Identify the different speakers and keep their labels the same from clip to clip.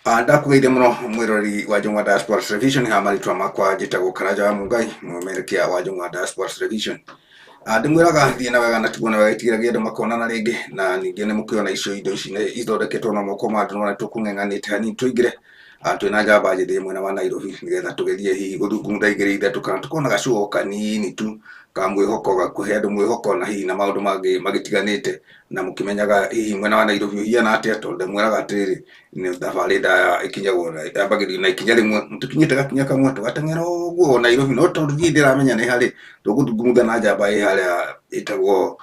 Speaker 1: Ndakũgeithia mũno mwĩroreri wa Njũng'wa Diaspora Television haha marĩtwa makwa njĩtagwo Karanja wa Mũngai mũmemerekia wa Njũng'wa Diaspora Television. Ndĩmwĩraga thiĩ na wega na tigwo na wega itigĩragia andũ makonana rĩngĩ na ningĩ nĩ mũkĩona icio indo ici nĩ ithondeketwo na moko ma andũ nĩwona tũkũng'eng'anĩte hanini tũingĩre twĩna njamba njĩthĩ mwena wa Nairobi nĩgetha tũgerie hihi gũthungumutha igĩrĩ ithatũ kana tũkorwo na gacuo kanini tu ka mwĩhoko ga kũhe andũ mwĩhoko na hihi na maũndũ mangĩ magĩtiganĩte na mũkĩmenyaga hihi mwena wa Nairobi ũhiana atĩa tondũ ndĩmwĩraga atĩrĩrĩ nĩ thabarĩ ndaya ĩkinyagwo na yambagĩrĩrio na ikinya rĩmwe tũkinyĩte gakinya kamwe tũgateng'era ũguo Nairobi no tondũ niĩ ndĩramenya nĩ harĩ tũgũthungumutha na njamba ĩ harĩa ĩtagwo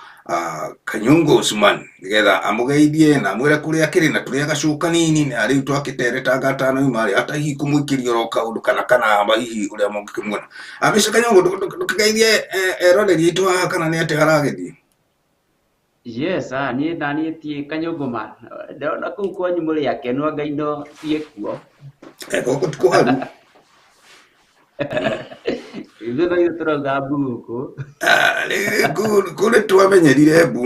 Speaker 1: Kanyungu Usman nĩgetha amũgeithie na amwĩre kũrĩa akĩrĩ na tũrĩa gacũ kanini na rĩu twakĩteretanga atanauma rĩ ata hihi kũmũikĩria oro kaũndũ kana kanamba hihi ũrĩa mũngĩkĩmuona. Mr. Kanyungu ndũkĩgeithie eroreri aitũ haha kana nĩ atĩa haragĩthiĩ?
Speaker 2: Yes, niĩ naniĩ ti Kanyũngũ man. Ndĩrona kũu kwanyu mũrĩ akenu anga indo ciĩkuo.
Speaker 1: Gũkũ ti kũharu.
Speaker 2: Ithuĩ no ithuĩ tũrauga mbu gũkũ.
Speaker 1: Kũ nĩ twamenyerire mbu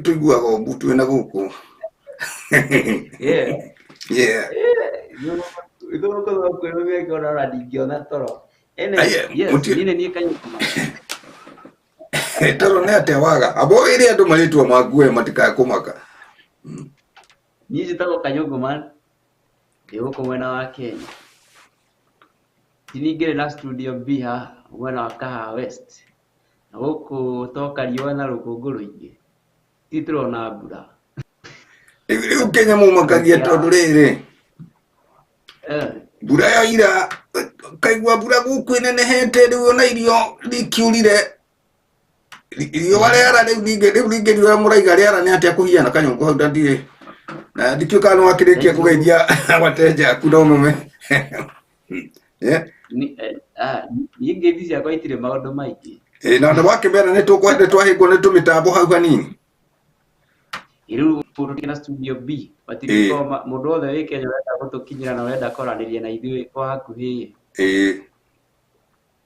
Speaker 1: tũiguaga o mbu twĩna gũkũ.
Speaker 2: Yeah.
Speaker 1: Yeah.
Speaker 2: Ithuĩ gũkũ no kwĩrũmia ona ndingĩona toro. Anyway,
Speaker 1: Aye,
Speaker 2: yes, niĩ nĩ niĩ Kanyũngũ man.
Speaker 1: Toro nĩ atĩa waga abo ĩrĩ andũ marĩtwa maku we matikae kũmaka.
Speaker 2: Niĩ njĩtagwo Kanyũngũ man. Ndĩ gũkũ mwena wa Kenya. Ti ningĩ na studio B haha mwena wa Kahawa West. Na gũkũ toka riũa na rũkũngũ rũingĩ. Ti tũrona mbura.
Speaker 1: Rĩu Kenya mũmakagia tondũ rĩrĩ mbura ya ira kaigua mbura gũkũ ĩnenehete rĩu ona irio rikiurire riũa rĩara rĩu ningĩ rĩu ningĩ riũa mũraiga rĩara nĩ atĩa kũhiana kanyũngũ hau ndandirĩ na ndikĩũĩ kana nĩ wakĩrĩkia kũgeithia wateja aku no mume.
Speaker 2: Niĩ ngeithi ciakwa itirĩ maũndũ maingĩ.
Speaker 1: Na nĩ wakĩmera nĩ tũkwende twahĩngwo nĩ tũmĩtambo hau hanini.
Speaker 2: Rĩu tũrĩ na studio B matirĩ mũndũ wothe wĩ Kenya ũrenda gũtũkinyĩra na ũrenda kwaranĩria na ithuĩ kwa hakuhĩ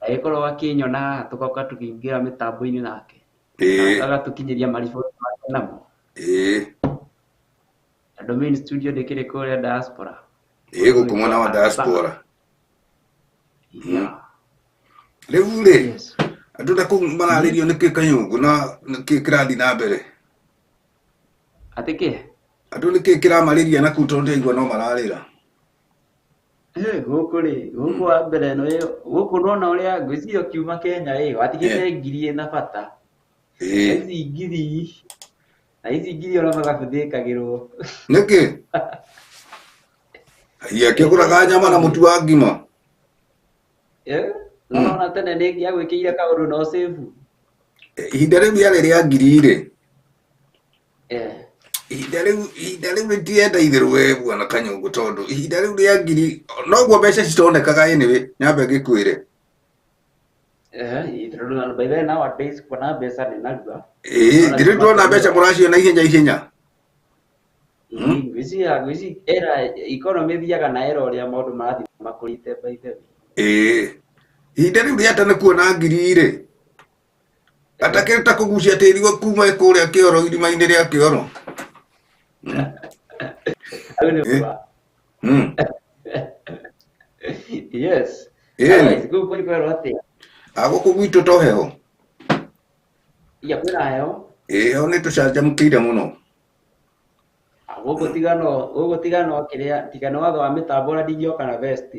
Speaker 2: agĩkorwo akĩnyona haha tũgoka tũkĩingĩra mĩtambo-inĩ nake agatũkinyĩria mariboti make namo. Tondũ main studio ndĩkĩrĩ kũrĩa diaspora.
Speaker 1: Gũkũ mwena wa diaspora. Rĩu rĩ andũ na kũu mararĩrio nĩkĩ Kanyũngũ na nĩkĩ kĩrathiĩ na mbere?
Speaker 2: Atĩ kĩ?
Speaker 1: Andũ nĩkĩ kĩramarĩria na kũu tondũ ndĩraigua no mararĩra?
Speaker 2: Gũkũ rĩ, gũkũ wa mbere gũkũ nĩwona ũrĩa ngwĩciria ũkiuma Kenya ĩ, watigĩte ngiri ĩna bata. Ici ngiri, na ici ngiri ona mathabu ndĩkagĩrwo.
Speaker 1: Nĩkĩ? Hihi akĩgũraga nyama na mũtu wa ngima?
Speaker 2: Nĩwona tene nĩ ingĩagwĩkĩire kaũndũ na ũcĩbu.
Speaker 1: Ihinda rĩu rĩarĩ rĩa ngiri rĩ. Ihinda rĩu ihinda rĩu rĩtirenda itherũ we bwana Kanyũngũ tondũ ihinda rĩu rĩa ngiri noguo mbeca citonekaga anyway nyambe ngĩkwĩre.
Speaker 2: Tondũ by the way nowadays kuona mbeca nĩ narua.
Speaker 1: Ĩĩ rĩu tuona mbeca mũraciona ihenya ihenya.
Speaker 2: Ngwĩciria ngwĩciria era economy ĩthiaga na era ũrĩa maũndũ marathiĩ makũrĩte by the way.
Speaker 1: Ĩĩ ihinda rĩu rĩa tene kuona ngiri rĩ atakĩrĩ ta kũgucia tĩri kuma kũrĩa kĩoro irima-inĩ rĩa kĩoro.
Speaker 2: Hau nĩ ma. Yes. Otherwise, kũu kwanyu kwĩrwo atĩa?
Speaker 1: Gũkũ gwitũ to heho.
Speaker 2: Iya kwĩna heho.
Speaker 1: Ĩĩ heho nĩ tũcanjamũkĩire mũno.
Speaker 2: Gũkũ tiga no gũkũ tiga no kĩrĩa tiga nĩ watho wa mĩtambo ũrĩa ndingĩoka na vest.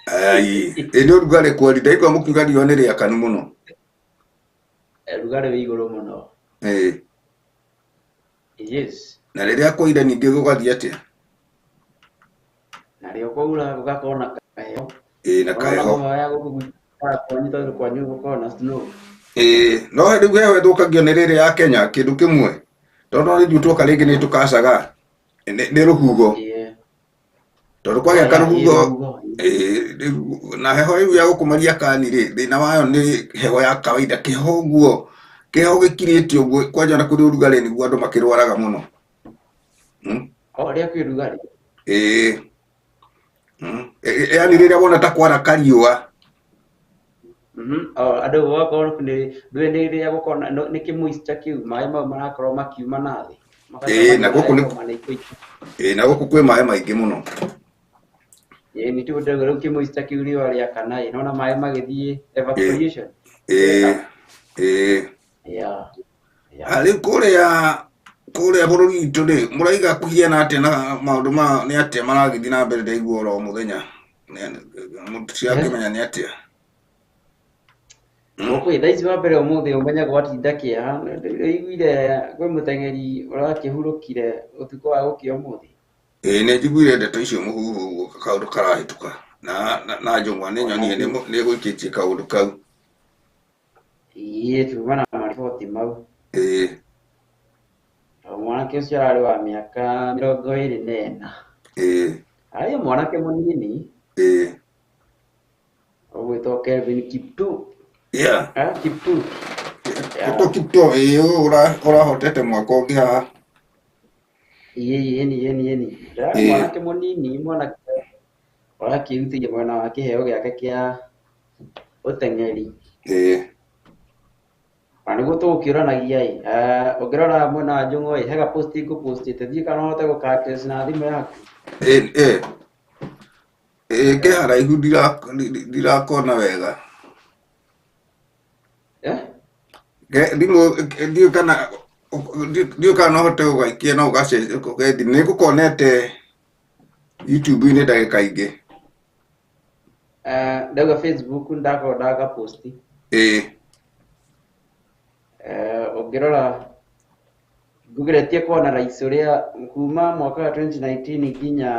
Speaker 1: Ai, ĩ nĩ ũrugarĩ kweli ndaigua mũkiuga riũa nĩ rĩakanu mũno.
Speaker 2: Rugarĩ wĩ igũrũ mũno.
Speaker 1: Ĩĩ.
Speaker 2: Yes.
Speaker 1: Na rĩrĩa kwaira ningĩ gũgathiĩ atĩa?
Speaker 2: Narĩo kwaura gũgakorwo na kaheho.
Speaker 1: Ĩĩ na kaheho.
Speaker 2: Ona gũkũ gwitũ kwanyu tondũ kwanyu gũkoragwo na snow.
Speaker 1: Ĩĩ no rĩu heho ĩthũkagio nĩ rĩrĩ ya Kenya kĩndũ kĩmwe tondũ no ithuĩ tuoka rĩngĩ nĩ tũkacaga nĩ rũhuho. Tondũ kwagĩa karũhuho rĩu na heho rĩu ya gũkũ Mariakani rĩ thĩna wayo nĩ heho ya kawaida kĩheho ũguo kĩheho gĩkirĩte ũguo kwanja na kũrĩ ũrugarĩ nĩguo andũ makĩrwaraga mũno.
Speaker 2: O rĩrĩa kwĩ ũrugarĩ.
Speaker 1: Ĩĩ. Yaani rĩrĩa wona ta kwara kariũa.
Speaker 2: Andũ gũgakorwo nĩ ndũĩ nĩ rĩrĩa gũkorwo nĩ kĩ moisture kĩu maĩ mau marakorwo makiuma na thĩ.
Speaker 1: Ĩĩ, na
Speaker 2: Magacemania
Speaker 1: gũkũ
Speaker 2: na
Speaker 1: nĩ
Speaker 2: homa na ikũingĩ.
Speaker 1: Ĩĩ, na gũkũ kwĩ maĩ maingĩ mũno.
Speaker 2: Ĩĩ nĩ tondũ rĩu kĩmoisture kĩu riũa rĩakana ĩ nona maĩ magĩthiĩ evaporation.
Speaker 1: Ĩĩ, ĩĩ.
Speaker 2: Yeah. Yeah.
Speaker 1: Ah, rĩu kũrĩa bũrũri witũ rĩ, mũraiga kũhiana atĩa na maũndũ ma nĩ atĩa maragĩthiĩ na mbere ndaigua oro mũthenya? Mũtirakĩmenya nĩ atĩa?
Speaker 2: Gũkũ thaa ici wa mbere ũmũthĩ ũmenye gwatinda kĩeha nĩiguire kwĩ mũteng'eri ũrakĩhurũkire ũtukũ wa gũkĩa ũmũthĩ.
Speaker 1: Ĩĩ nĩ njiguire ndeto icio mũhuhu ũguo kaũndũ karahĩtũka na njũng'wa nĩ nyonire nĩ ĩgũikĩtie kaũndũ kau.
Speaker 2: Ĩĩ tuma na mariboti mau.
Speaker 1: Ĩĩ.
Speaker 2: Mwanake ũcio ararĩ wa mĩaka 24.
Speaker 1: Ĩĩ.
Speaker 2: Arĩ o mwanake mũnini.
Speaker 1: Ĩĩ.
Speaker 2: Ũgwĩtwo Kelvin Kiptum.
Speaker 1: Yeah.
Speaker 2: Eh, Kiptum.
Speaker 1: Kipto Kipto ĩĩ ũrahotete mwaka ũngĩ haha.
Speaker 2: Ĩĩ ĩni ĩni ĩni.
Speaker 1: Ĩĩ.
Speaker 2: Mwanake mũnini mwanake ũrakĩrutĩire mwena wa kĩheo gĩake kĩa ũteng'eri.
Speaker 1: Ĩĩ.
Speaker 2: Na nĩguo tũgũkĩũranagia ĩ, ũngĩrora mwena wa Njũng'wa ĩ, he ga post ngũpostĩte, ndiũĩ kana no ũhote gũka access na thimũ yaku.
Speaker 1: Ĩĩ ĩĩ. Ĩĩ ke haraihu ndirakona wega.
Speaker 2: Eh?
Speaker 1: Thimũ ndiũĩ kana ndiũĩ kana no ũhote gũgaikia no ũgacenjia nĩ ngũkonete YouTube-inĩ ndagĩka ingĩ.
Speaker 2: Ndauga Facebook ndakorwo ndagaposti.
Speaker 1: Ĩĩ.
Speaker 2: Ũngĩrora ngũgeretie kuona raici ũrĩa kuma mwaka wa 2019 nginya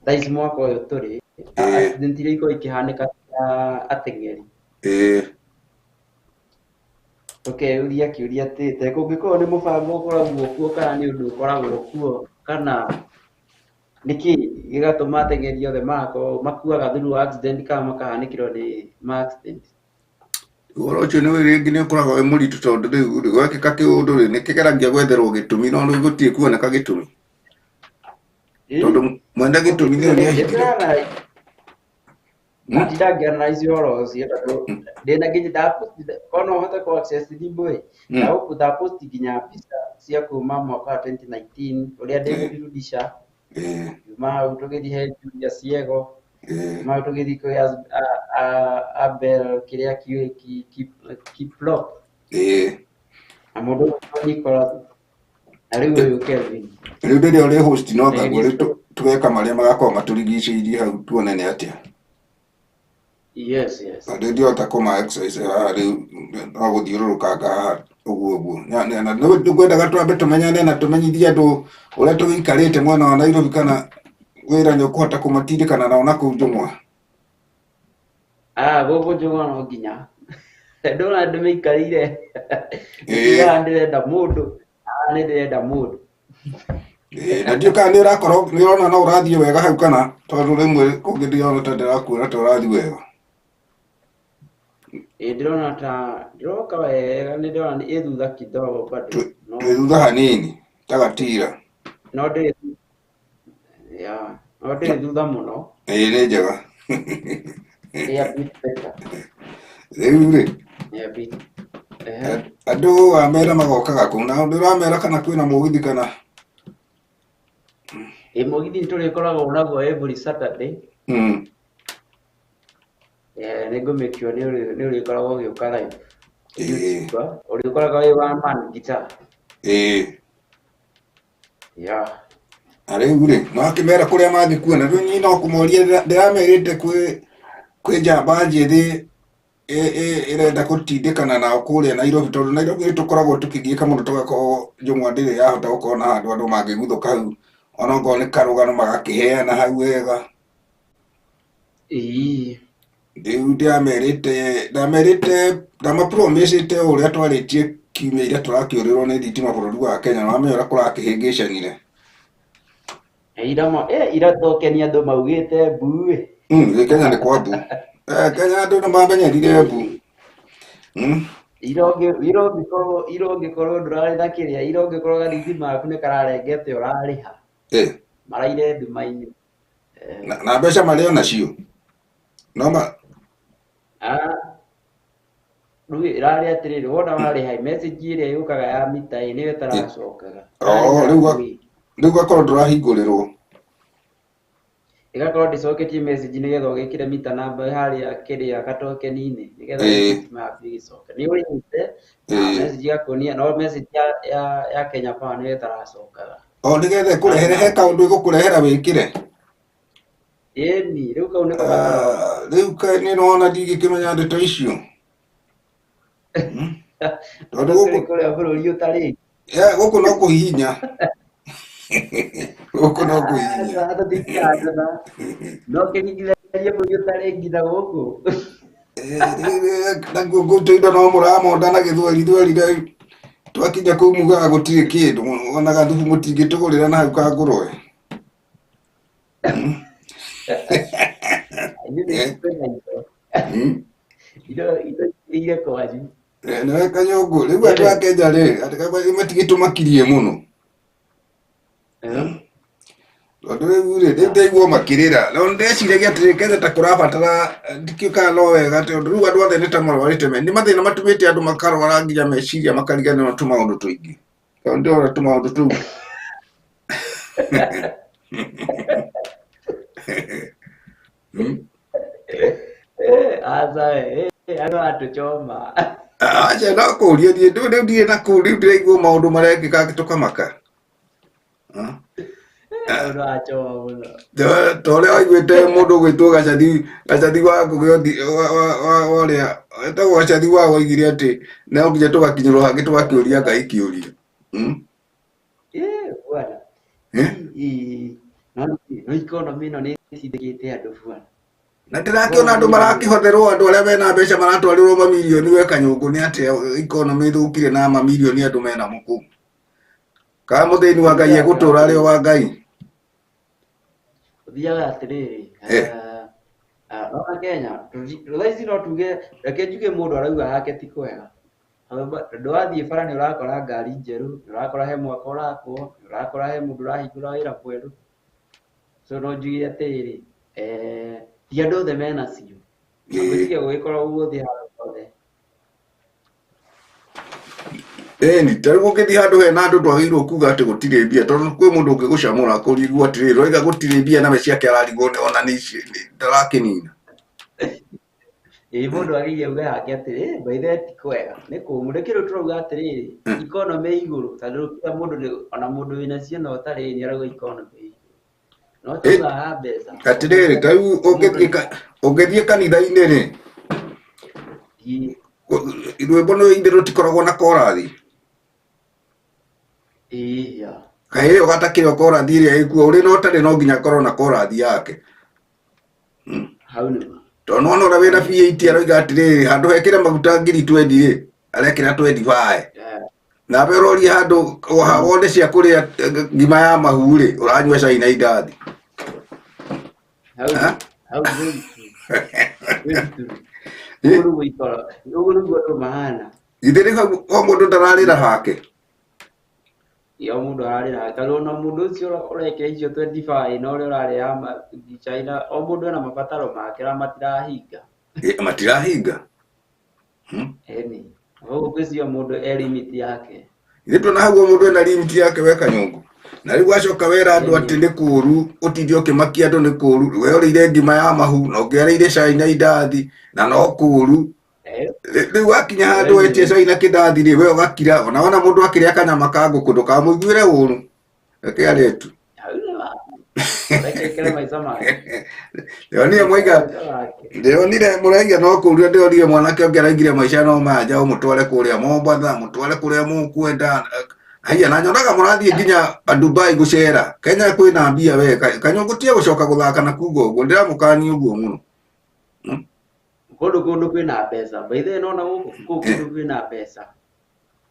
Speaker 2: thaa ici mwaka ũyũ tũrĩ, accident iria ikoragwo ikĩhanĩka cia ateng'eri.
Speaker 1: Ĩĩ.
Speaker 2: Tũkeyũria kĩũria atĩ te kũngĩkorwo nĩ mũbango ũkoragwo kuo kana nĩ ũndũ ũkoragwo kuo kana nĩkĩ gĩgatũma ateng'eri othe magakorwo makuaga through accident kana makahanĩkĩrwo nĩ ma accident.
Speaker 1: Ũhoro ũcio nĩ rĩngĩ nĩ ũkoragwo wĩ mũritũ tondũ rĩu rĩ gwekĩka kĩũndũ rĩ nĩ kĩgeragia gwetherwo gĩtũmi no rĩu gũtirĩ kuoneka gĩtũmi. Tondũ mwene gĩtũmi nĩwe nĩahithire.
Speaker 2: Ndatinda ngĩanalyze ũhoro ũcio tondũ ndĩna nginya ndapost korwo no ũhote kũ access thimũ ĩ ndapost nginya mbica cia kuma mwaka wa 2019 ũrĩa ndĩmũdirudisha kuma hau tũgĩthiĩ he Julius Yego kuma hau tũgĩthiĩ kwĩ Abel kĩrĩa Kiprop na mũndũ ũyũ Nicholas na rĩu ũyũ Kelvin.
Speaker 1: Rĩu rĩrĩa ũrĩ host no ngaguo rĩu tũgeka marĩa magakorwo matũrigicĩirie hau tuone nĩ atĩa.
Speaker 2: Yes, yes.
Speaker 1: Tondũ ndingĩhota kũma exercise haha rĩu no gũthiũrũrũkanga haha ũguo ũguo. Na nĩngwendaga twambe tũmenyane na tũmenyithie andũ ũrĩa tũgĩikarĩte mwena wa Nairobi kana wĩra nĩ ũkũhota kũmatindĩkana nao nakũu Njũng'wa.
Speaker 2: Ah, gũkũ Njũng'wa no nginya. Ndona ndĩmĩikarĩire. Haha ndĩrenda mũndũ, haha nĩ ndĩrenda mũndũ.
Speaker 1: Na ndiũĩ kana nĩ ũrakorwo nĩ ũrona no ũrathiĩ wega hau kana tondũ rĩmwe kũngĩ ndĩrona ta ndĩrakuona ta ũrathiĩ wega.
Speaker 2: Ĩĩ ndĩrona ta ndĩroka wega nĩ ndĩrona ĩ thutha kidogo bado.
Speaker 1: Twĩ thutha hanini ta gatira.
Speaker 2: No ndĩrĩ yeah, no ndĩrĩ thutha mũno.
Speaker 1: Ĩĩ nĩ njega.
Speaker 2: Ĩ a bit better.
Speaker 1: Rĩu rĩ
Speaker 2: Ĩ a bit.
Speaker 1: Andũ wamera magokaga kũ na nĩ ũramera kana kwĩna mũgithi kana?
Speaker 2: Ĩ mũgithi nĩ tũrĩkoragwo naguo every Saturday. Nĩ ngũ-make sure nĩ ũrĩkoragwo ũgĩũka live. YouTube, ũrĩkoragwo wĩ wa man guitar.
Speaker 1: Ĩĩ.
Speaker 2: Yeah.
Speaker 1: Na rĩu rĩ no akĩmera kũrĩa mangĩkuona rĩu niĩ no kũmoria ndĩramerĩte kwĩ njamba njĩthĩ ĩrenda gũtindĩkana nao kũrĩa Nairobi tondũ Nairobi nĩ tũkoragwo tũkĩgiĩka mũno tũgakorwo Njũng'wa ndĩrĩ yahota gũkorwo na handũ andũ mangĩguthũka hau ona okorwo nĩ karũgano magakĩheana hau wega.
Speaker 2: Ĩĩ.
Speaker 1: Rĩu ndĩramerĩte ndamapromisĩte o ũrĩa twarĩtie kiumia iria tũrakĩũrĩrwo nĩ thitima bũrũri wa Kenya na wamenya ũrĩa kũrakĩhĩngĩcanire.
Speaker 2: Ira tokenia andũ maugĩte mbu ĩ.
Speaker 1: Kenya nĩ kwa mbu. Kenya andũ nĩ mamenyerire mbu.
Speaker 2: Ira ũngĩkorwo ndũrarĩ na kĩrĩa, ira ũngĩkorwo gathitima gaku nĩ kararengete ũrarĩha. Maraire nduma-inĩ.
Speaker 1: Na mbeca marĩ o nacio. No ma
Speaker 2: Rĩu ĩrarĩ atĩrĩrĩ, wona warĩha message ĩrĩa yũkaga ya mita ĩ nĩyo ĩtaracokaga.
Speaker 1: Oh, rĩu gakorwo ndũrahingũrĩrwo.
Speaker 2: Ĩgakorwo ndĩcoketie message nĩgetha ũgĩkĩre mita namba harĩa kĩrĩa gatokeni-inĩ nĩgetha thitima yaku ĩgĩcoke. Nĩ ũrĩhĩte na message ĩgakuonia, no message ya Kenya Power nĩyo ĩtaracokaga.
Speaker 1: O nĩgetha ĩkũrehere he kaũndũ ĩgũkũrehera wĩkĩre.
Speaker 2: Ĩni, rĩu kau nĩko gataracoka.
Speaker 1: Ah, rĩu kaĩ nĩ nona ndingĩkĩmenya ndeto icio. Tondũ gũkũ
Speaker 2: Kũrĩa bũrũri ũtarĩ.
Speaker 1: Gũkũ no kũhihinya. Gũkũ no kũhihinya.
Speaker 2: No kĩringithanie bũrũri ũtarĩ nginya gũkũ.
Speaker 1: Naguo ngũtũindo no mũramonda na gĩthweri thweri rĩu twakinya kũu mugaga gũtirĩ kĩndũ, ona gathubu mũtingĩtũgũrĩra na hau ka ngũrwe.
Speaker 2: Indo iria kwanyu.
Speaker 1: Nĩwe Kanyũngũ, rĩu andũ a Kenya rĩ, matigĩtũmakirie mũno. Tondũ rĩu rĩ, rĩu ndaigua makĩrĩra, no ndeciragia atĩrĩ Kenya ta kũrabatara, ndikĩũĩ kana no wega tondũ rĩu andũ othe nĩ ta marwarĩte, nĩ mathĩna matũmĩte andũ makarwara nginya meciria makariganĩrwo nĩ tũmaũndũ tũingĩ. Tondũ ndĩrona tũmaũndũ tũu.
Speaker 2: Aca andũ atũchoma.
Speaker 1: Aca no kũria niĩ rĩu rĩu ndirĩ na kũu rĩu ndĩraigua maũndũ marekĩka tũkamaka.
Speaker 2: Andũ achoma mũno.
Speaker 1: Ta ũrĩa waiguĩte mũndũ ũgwĩtwo Gacathi, Gacathi wa Ngũgĩ wa ũrĩa etagwo Gacathi wa oigire atĩ no nginya tũgakinyĩrwo hangĩ tũgakĩũria Ngai kĩũria.
Speaker 2: Bwana. No economy ĩno nĩ ĩtindĩkĩte andũ bwana.
Speaker 1: Na ndĩrakĩona andũ marakĩhotherwo, andũ arĩa mena mbeca maratwarĩrwo mamirioni we Kanyũngũ, nĩ atĩa economy ĩthũkire na mamirioni andũ mena mo kũu? Kana mũthĩni wa Ngai egũtũra arĩ o wa Ngai?
Speaker 2: Ũthiaga atĩrĩrĩ, ona Kenya, thaa ici no tuge, reke njuge mũndũ arauga hake ti kwega. Tondũ wathiĩ bara nĩ ũrakora ngari njerũ, nĩ ũrakora he mwaka ũrakwo, nĩ ũrakora he mũndũ ũrahingũra wĩra mwerũ. So no njuge atĩrĩrĩ, ti andũ othe mena cio. Na ngwĩciria gũgĩkorwo guothe handũ hothe.
Speaker 1: Ĩni, ta rĩu ũngĩthiĩ handũ hena andũ ndwagĩrĩirwo kuga atĩ gũtirĩ mbia, tondũ kwĩ mũndũ ũngĩgũcamũra akũrigwo atĩrĩrĩ, ũroiga gũtirĩ mbia nawe ciake ararigwo ona nĩ ici ndarakĩnina.
Speaker 2: Ĩĩ mũndũ agĩire auge hake atĩrĩ, by the way ti kwega, nĩ kũmũ. Nĩkĩo rĩu tũrauga atĩrĩrĩ, economy ĩ igũrũ, tondũ kila mũndũ ona mũndũ wĩna cio na ũtarĩ nĩ arauga economy ĩ igũrũ. No tuga ha mbeca.
Speaker 1: Atĩrĩrĩ, ta rĩu ũngĩthiĩ kanitha-inĩ rĩ, rwĩmbo nĩ ithe rũtikoragwo na korathi. Kaĩ ĩyo gatakĩrĩ o korathi ĩrĩa ĩkuo, ũrĩ na ũtarĩ no nginya akorwo na korathi yake.
Speaker 2: Hau nĩ ma.
Speaker 1: Tondũ nĩwona ũrĩa wĩna VAT aroiga atĩrĩrĩ, handũ hekĩre maguta ngiri twendi rĩ, arekĩra 25. Nawe ũroria handũ wone cia kũrĩa ngima ya mahu rĩ, ũranyua cai na indathi.
Speaker 2: Hau very true. Very true. Ũguo nĩguo ikora, ũguo nĩguo andũ mahana.
Speaker 1: Githĩ rĩu hau o mũndũ ndararĩra hake?
Speaker 2: O mũndũ ararĩra hake. Tondũ ona mũndũ ũcio ũrekĩra icio 25 na ũrĩa ũrarĩa cai na o mũndũ ena mabataro make na matirahinga.
Speaker 1: Matirahinga.
Speaker 2: Ĩni. Koguo ngwĩciria mũndũ e limit yake.
Speaker 1: Githĩ tuona hau o mũndũ ena limit yake we Kanyũngũ. Na rĩu wacoka wera andũ atĩ nĩ kũũru, ũtinde ũkĩmakia andũ nĩ kũũru. We ũrĩire ngima ya mahu na ũngĩ arĩire cai na indathi na no kũũru. Rĩu wakinya handũ wetie cai na kĩndathi rĩ, we ũgakira, ona wona mũndũ akĩrĩa kanyama ka ngũkũ ndũkamũiguĩre ũru. Reke arĩe tu.
Speaker 2: Hau nĩ ma. Reke aikare maica make.
Speaker 1: Ndĩronire mwaiga, ndĩronire mũraiga no kũũria, ndĩronire mwanake ũngĩ araigire maica no manja, ũmũtware kũrĩa Mombatha, mũtware kũrĩa mũkwenda. Haiya, na nyonaga mũrathiĩ nginya Dubai gũcera. Kenya kwĩna mbia we, Kanyũngũ tiga gũcoka gũthaka na kuga ũguo, ndĩramũkania ũguo mũno.
Speaker 2: Kũndũ kũndũ kwĩna mbeca. By the way nona gũkũ kũu kũndũ kwĩna mbeca.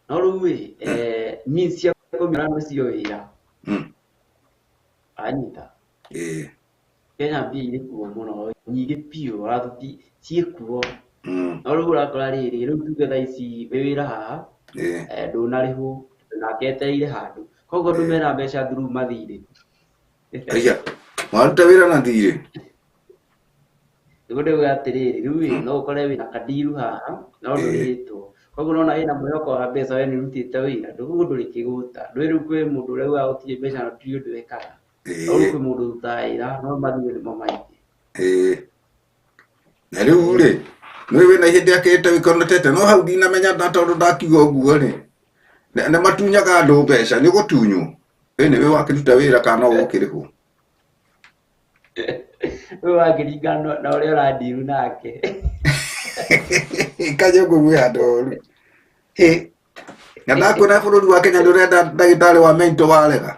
Speaker 2: No rĩu ĩ, means cia kũmĩona nĩcio wĩra. Anyita. Kenya mbia irĩ kuo mũno, nyingĩ biũ, ona ciĩkuo. No rĩu ũrakora rĩrĩ, rĩu tuge thaa ici wĩ wĩra haha, ndũnarĩhwo, nake etereire handũ. Koguo andũ mena mbeca through mathirĩ.
Speaker 1: Aya, waruta wĩra na thirĩ?
Speaker 2: Nĩguo ndĩuga atĩrĩrĩ, rĩu ĩ, no ũkore wĩna kandiru haha, no ndũrĩhĩtwo. Koguo nona wĩna mwĩhoko wa mbeca we nĩũrutĩte wĩra, koguo ndũrĩ kĩgũta. Ndũĩ rĩu kwĩ mũndũ ũrĩa ugaga gũtirĩ mbeca na gũtirĩ ũndũ ekaga. No rĩu kwĩ mũndũ ũrutaga wĩra no mathirĩ nĩmo maingĩ.
Speaker 1: Ĩĩ. Na rĩu rĩ, nĩ wĩna ihinda akĩrĩte wĩkonetete no hau ndinamenya nda tondũ ndakiuga ũguo rĩ, nĩ matunyaga andũ mbeca, nĩ ũgũtunywo. Ĩ nĩ wĩ wakĩruta wĩra kana no ũgũkĩrĩhwo.
Speaker 2: Rĩu wakĩringana na ũrĩa ũrandiru nake.
Speaker 1: Kanyũngũ gwĩ handũ horu. Hĩ. Na ndakuona bũrũri wa Kenya nĩ ũrenda ndagĩtarĩ wa mental warega.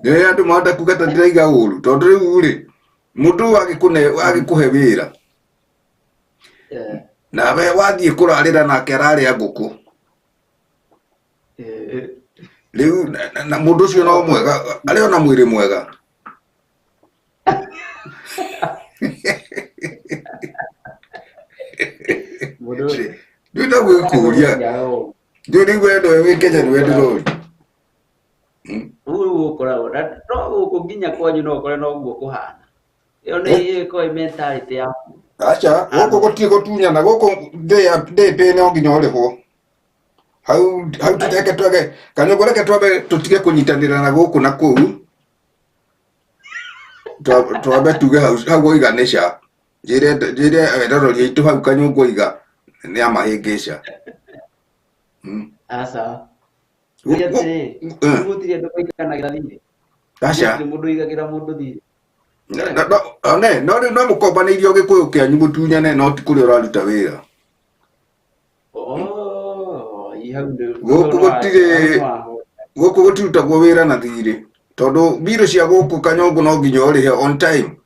Speaker 1: Nĩ andũ mahota kuga ta ndĩraiga ũru tondũ rĩu rĩ mũndũ ũyũ agĩkũne agĩkũhe wĩra nawe wathiĩ kũrarĩra nake ararĩa ngũkũ rĩu na mũndũ ũcio no mwega arĩ ona mwĩrĩ mwega.
Speaker 2: Mũndũ
Speaker 1: Ndĩ na gwĩkũria ndĩ rĩu we nĩwe wĩ Kenya nĩwe ndĩroria.
Speaker 2: Ũguo nĩguo gũkoragwo na no gũkũ nginya kwanyu no ũkore noguo kũhana. Ĩyo nĩ ĩkoragwo ĩ mentality yaku.
Speaker 1: Aca gũkũ gũtirĩ gũtunyana gũkũ ndĩ pay no nginya ũrĩhwo. Hau hau tũteke twage kanyũngũ reke twambe tũtige kũnyitanĩra na gũkũ na kũu. Twambe tuge hau hau oiga nĩ ca. Njĩre njĩre eroreri aitũ hau kanyũngũ oiga nĩ amahĩngĩca.
Speaker 2: Aca. Nĩ atĩrĩ, gũtirĩ andũ maiganagĩra thirĩ.
Speaker 1: Aca.
Speaker 2: Gũtirĩ mũndũ ũigagĩra mũndũ thirĩ.
Speaker 1: No no rĩu no mũkombanĩirio gĩkũyũ kĩanyu mũtunyane no ti kũrĩa ũraruta wĩra.
Speaker 2: Oh, ĩ hau
Speaker 1: Gũkũ gũtirĩ gũkũ gũtirutagwo wĩra na thirĩ tondũ mbirũ cia gũkũ kanyongo no nginya ũrĩhe on time.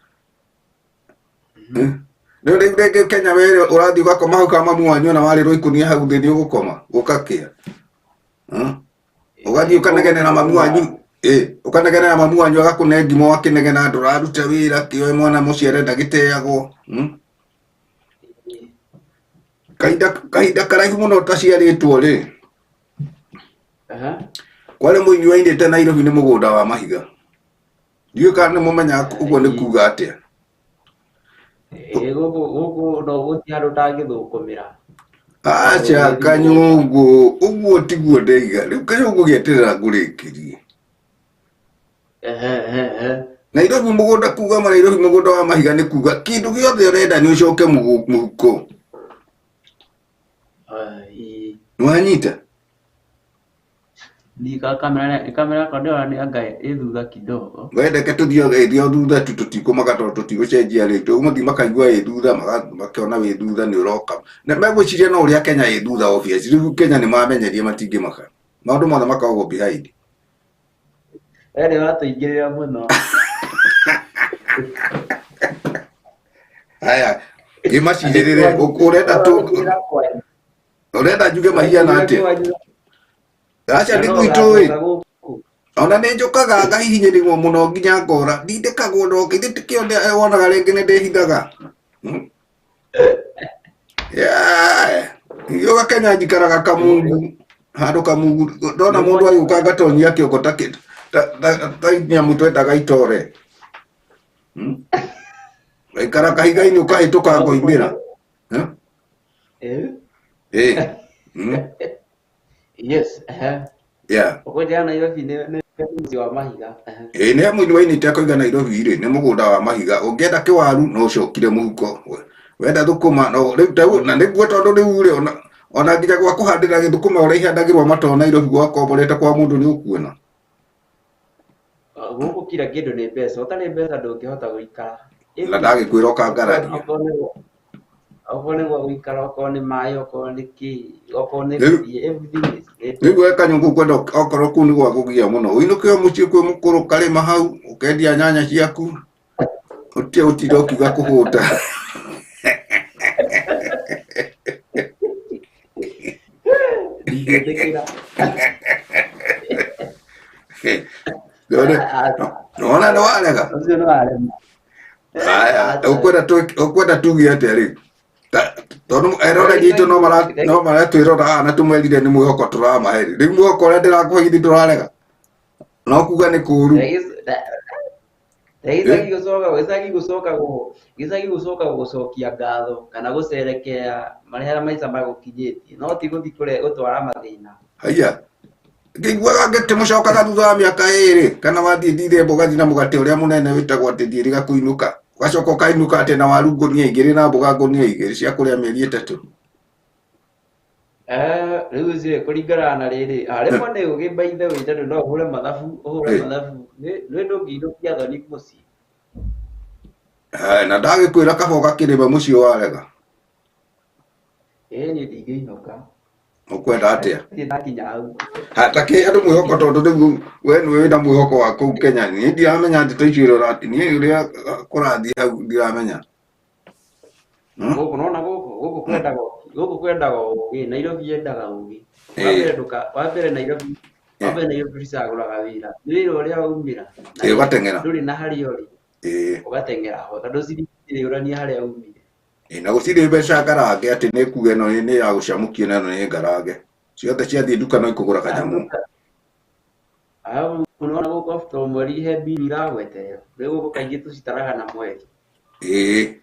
Speaker 1: Rĩu rĩu rĩngĩ Kenya we ũrathiĩ ũgakoma hau ka mamu wanyu ona warĩrwo ikũnia hau thĩ nĩ ũgũkoma gũkakĩa. Ũgathiĩ ũkanegenera mamu wanyu ĩ ũkanegenera mamu wanyu agakũne ngima wakĩnegena ndũraruta wĩra kĩoe mwana mũciare ndagĩteagwo. Kahinda kahinda karaihu mũno ũtaciarĩtwo rĩ, kwarĩ mũini wainĩte Nairobi nĩ mũgũnda wa mahiga. Ndiũĩ kana nĩ mũmenyaga ũguo nĩ kuga atĩa.
Speaker 2: Ĩĩ gũkũ gũkũ no gũtirĩ handũ ũtangĩthũkũmĩra.
Speaker 1: Aca kanyũngũ, ũguo tiguo ndaiga. Rĩu kanyũngũ gĩeterera ngũrĩkĩrie.
Speaker 2: Ehe ehe ehe.
Speaker 1: Nairobi mũgũnda kuga ma Nairobi mũgũnda wa mahiga nĩ kuga kĩndũ gĩothe ũrenda nĩ ũcoke mũhuko.
Speaker 2: Ai.
Speaker 1: Nĩwanyita?
Speaker 2: Ni ka kamera kamera yakwa ndĩrona nĩ anga ĩ thutha kidogo.
Speaker 1: We reke tũthiĩ ĩthiĩ o thutha tu tũtikũmaka tondũ tũtigũcenjia rĩ tũgũthiĩ makaigua ĩ thutha makĩona wĩ thutha nĩ ũroka. Na megwĩciria no ũrĩa Kenya ĩ thutha obvious. Rĩu Kenya nĩ mamenyerie matingĩmaka. Maũndũ mothe makoragwo behind.
Speaker 2: We nĩ ũratũingĩrĩra mũno.
Speaker 1: Haya, ngĩmacirĩrĩre ũrenda tu ũrenda njuge mahiana atĩa? Aca nĩ gwitũ ĩ. Ona nĩ njũkaga ngahihinyĩrĩrwo mũno nginya ngora ndindĩkagwo no githĩ tikĩo wonaga rĩngĩ nĩ ndĩhithaga. Yeah. Yoga Kenya njikaraga kamungu handũ kamungu ndona mũndũ agĩũka ngatonyia kĩongo ta ta nyamũ twendaga itore. Waikara kahiga-inĩ ũkahĩtũka ngoimĩra.
Speaker 2: Eh?
Speaker 1: Eh.
Speaker 2: Yes. Eh.
Speaker 1: Yeah.
Speaker 2: Ũkũnjĩra Nairobi nĩ mũciĩ wa mahiga.
Speaker 1: Ĩĩ nĩ mũini wainĩte akoiga Nairobi rĩ nĩ mũgũnda wa mahiga ũngĩenda kĩwaru no ũcokire mũhuko wenda thũkũma no rĩu ta na nĩguo tondũ rĩu rĩ ona nginya gwa kũhandĩra gĩthũkũma ũrĩa ihandagĩrwo matoo Nairobi gwakomborete kwa mũndũ nĩ ũkuona.
Speaker 2: Gũkũ kila kĩndũ nĩ mbeca, ũtarĩ mbeca ndũngĩhota gũikara.
Speaker 1: Na ndagĩkwĩra ũkangararia.
Speaker 2: Okorwo nĩ gwa gũikara, okorwo nĩ maĩ, okorwo nĩ kĩ, okorwo nĩ
Speaker 1: Rĩu-
Speaker 2: gũthiĩ, everything is ready.
Speaker 1: Rĩu we kanyũngũ kwenda okorwo kũu nĩ gwa kũgia mũno ũinũke o mũciĩ kwĩ mũkũrũ karĩma hau ũkendia nyanya ciaku ũtige gũtinda ũkiuga kũhũta.
Speaker 2: Ndingĩtĩkĩra.
Speaker 1: Nĩwona nĩ warega.
Speaker 2: Ũcio nĩ warema.
Speaker 1: Haya, ũkwenda tuge atĩa rĩu? Tondũ eroreri aitũ no maratwĩrora haha na tũmerire nĩ mwĩhoko tũramahe. Rĩu mwĩhoko ũrĩa ndĩrakũhe githĩ ndũrarega? No kuga nĩ kũũru.
Speaker 2: Gĩcagi gũcoka gĩcagi gũcoka gĩcagi gũcoka gũcokia ngatho kana gũcerekea marĩa maica magũkinyĩtie, no ti gũthiĩ gũtwara mathĩna.
Speaker 1: Haiya. Ngĩiguaga ngĩkĩmũcokaga thutha wa mĩaka 2 kana wathiĩ Dithemba ũgathiĩ na mũgate ũrĩa mũnene wĩtagwo atĩ ndiĩrĩga kũinũka. Ũgacoka ũkainũka atĩ na waru ngũnia 2 na mboga ngũnia 2 cia kũrĩa mĩeri 3.
Speaker 2: Rĩu ũcio kũringana na rĩrĩ, rĩmwe nĩ ũgĩ by the way, tondũ no ũhũre mathabu, ũhũre mathabu, nĩ ndũngĩinũkia thoni mũciĩ.
Speaker 1: Na ndagĩkwĩra kaba ũgakĩrĩma mũciĩ warega.
Speaker 2: Ĩĩ niĩ ndingĩinũka.
Speaker 1: Ũkwenda atĩa?
Speaker 2: Ndakinya hau.
Speaker 1: Ta kĩ andũ mwĩhoko tondũ rĩu we nĩwe wĩna mwĩhoko wa kũu Kenya. Niĩ ndiramenya ndeto icio ũrĩa niĩ ũrĩa kũrathiĩ hau ndiramenya.
Speaker 2: Gũkũ nona gũkũ gũkũ kwendaga gũkũ kwendaga ũgĩ, Nairobi yendaga ũgĩ. Wa mbere ndũka wa mbere Nairobi wa mbere Nairobi ũcagũraga wĩra. Nĩ wĩra ũrĩa waumĩra.
Speaker 1: Ũgateng'era.
Speaker 2: Ndũrĩ na harĩa ũrĩ. Ũgateng'era ho tondũ ciringi ndĩrĩũrania harĩa umire.
Speaker 1: Na gũtirĩ mbeca ngarange atĩ nĩ kuga ĩno nĩ ya gũcamũkia na ĩno nĩ ngarange. Ciothe ciathiĩ nduka no ikũgũra kanyamũ.
Speaker 2: Arabu unaona gũkũ after mweri he mbiri iragweterera. Rĩu gũkũ kaingĩ tũcitaraga na mweri. Ĩĩ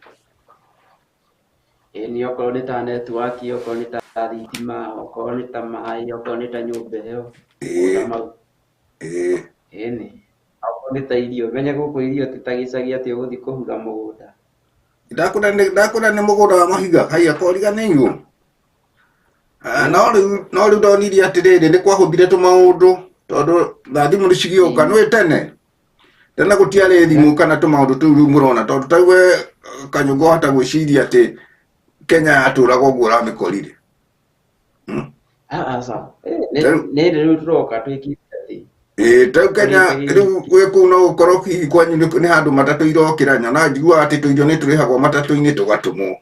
Speaker 2: nĩ okorwo nĩ ta network, okorwo nĩ ta thitima, okorwo nĩ ta maĩ, okorwo nĩ ta nyũmba ĩyo. Mau. Ĩĩ okorwo nĩ ta irio, menye gũkũ irio ti ta gĩcagi atĩ ũgũthiĩ kũhura mũgũnda.
Speaker 1: Ndakũra nĩ mũgũnda wa mahiga, haiya koriganĩirwo. No rĩu ndonirie atĩrĩrĩ nĩ kwahũthire tũmaũndũ tondũ na thimũ nĩ cigĩũka nĩ tene. Tene gũtiarĩ thimũ kana tũmaũndũ tũu rĩu mũrona tondũ ta we Kanyũngũ wahota gwĩciria atĩ Kenya yatũraga ũguo ũramĩkorire.
Speaker 2: Aca. Nĩ rĩu tũroka twĩkĩte atĩ.
Speaker 1: Ĩĩ, ta rĩu Kenya rĩu wĩ kũu no ũkorwo hihi kwanyu nĩ handũ matatũ irokĩra nyona njiguaga atĩ tũirio nĩ tũrĩhagwo matatũ-inĩ tũgatũmwo.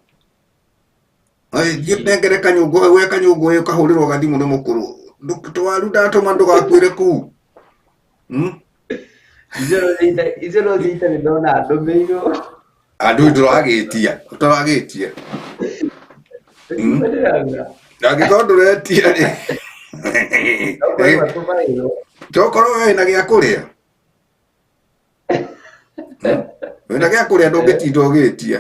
Speaker 1: Thiĩ nengere Kanyũngũ hau, we Kanyũngũ ũyũ ũkahũrĩrwo gathimũ nĩ mũkũrũ. Tũwaru ndatũma ndũgakuĩre kũu.
Speaker 2: Icio no thiĩ itarĩ ndona ndũmĩirwo.
Speaker 1: Andũ ndũragĩtia, ũtaragĩtia. Angĩkorwo ndũretia rĩ. Tokorwo we wĩna gĩa kũrĩa. Wĩna gĩa kũrĩa ndũngĩtinda ũgĩtia.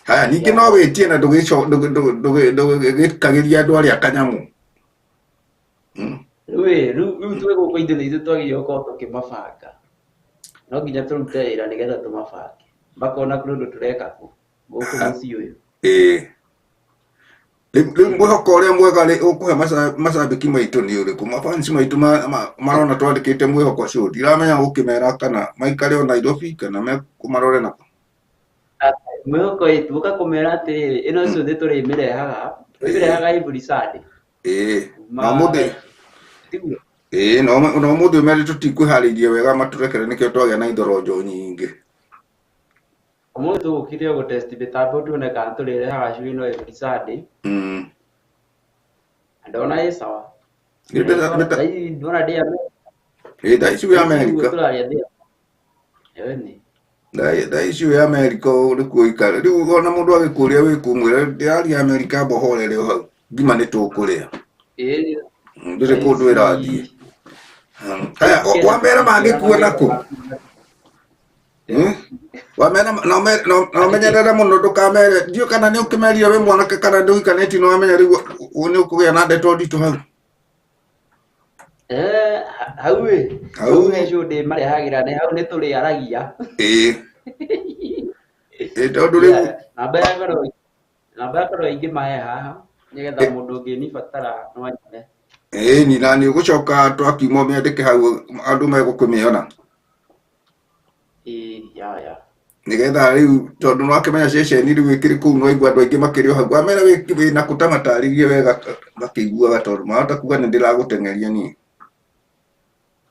Speaker 1: Haya ningĩ no wĩtie na ndũgĩkagĩria andũ arĩa kanyamũ.
Speaker 2: Rĩu twĩ gũkũ ithuĩ nĩ ithuĩ twagĩrĩirwo gũkorwo tũkĩmabanga. No nginya tũrute wĩra nĩgetha tũmabange. Makona kũrĩ ũndũ tũreka gũkũ mũciĩ ũyũ.
Speaker 1: Rĩu mwĩhoko ũrĩa mwega rĩ ũkũhe macambĩki maitũ nĩ ũrĩkũ? Mafans maitũ marona twandĩkĩte mwĩhoko show. Ndiramenya ũkĩmera kana maikare o Nairobi kana mekũmarore nakũ.
Speaker 2: Mwĩhoko ĩ tũka kũmera atĩrĩrĩ ĩno show nĩ tũrĩmĩrehaga. Tũrĩmĩrehaga every Sunday.
Speaker 1: Na ũmũthĩ. Ĩĩ, na ũmũthĩ ũmere tũtikwĩharĩirie wega matũrekere nĩkĩo twagĩa na ithoronjo nyingĩ.
Speaker 2: Ũmũthĩ tũgũkire o gũtest mĩtambo tuone kana tũrĩrehaga show ĩno every Sunday. Na ndona ĩ sawa. Ndona ndĩ Amerika.
Speaker 1: Thaa ici wĩ Amerika.
Speaker 2: Ĩni.
Speaker 1: Thaa ici wĩ Amerika nĩkuo ũikare. Rĩu ona mũndũ agĩkũria wĩ kũ mwĩre ndĩraria Amerika amba ũhorere o hau. Ngima nĩ tũkũrĩa. Ndũrĩ kũndũ ĩrathiĩ. Haya, wamera mangĩkua nakũ? Wamera na ũmenyerere mũno ndũkamere. Ndiũĩ kana nĩ ũkĩmerire wĩ mwanake kana ndũhikanĩtie na wamenya rĩu nĩ ũkũgĩa na ndeto nditũ hau.
Speaker 2: Hau ĩ. Hau he show ndĩmarehagĩra nĩ hau nĩ tũrĩaragia.
Speaker 1: Ĩĩ. Tondũ rĩu
Speaker 2: Namba ya ngoro ingĩmahe haha nĩgetha mũndũ ũngĩnibatara no anyone.
Speaker 1: Ĩĩ, na nĩ ũgũcoka twakiuma ũmĩandĩke hau andũ megũkĩmĩona.
Speaker 2: Ĩĩ, ya.
Speaker 1: Nĩgetha rĩu tondũ nĩwakĩmenya ceceni rĩu ĩkĩrĩ kũu nĩwaigua andũ aingĩ makĩrĩ o hau. Wamera wĩ nakũ ta matarĩrie wega makĩiguaga tondũ mahota kuga nĩ ndĩragũteng'eria niĩ.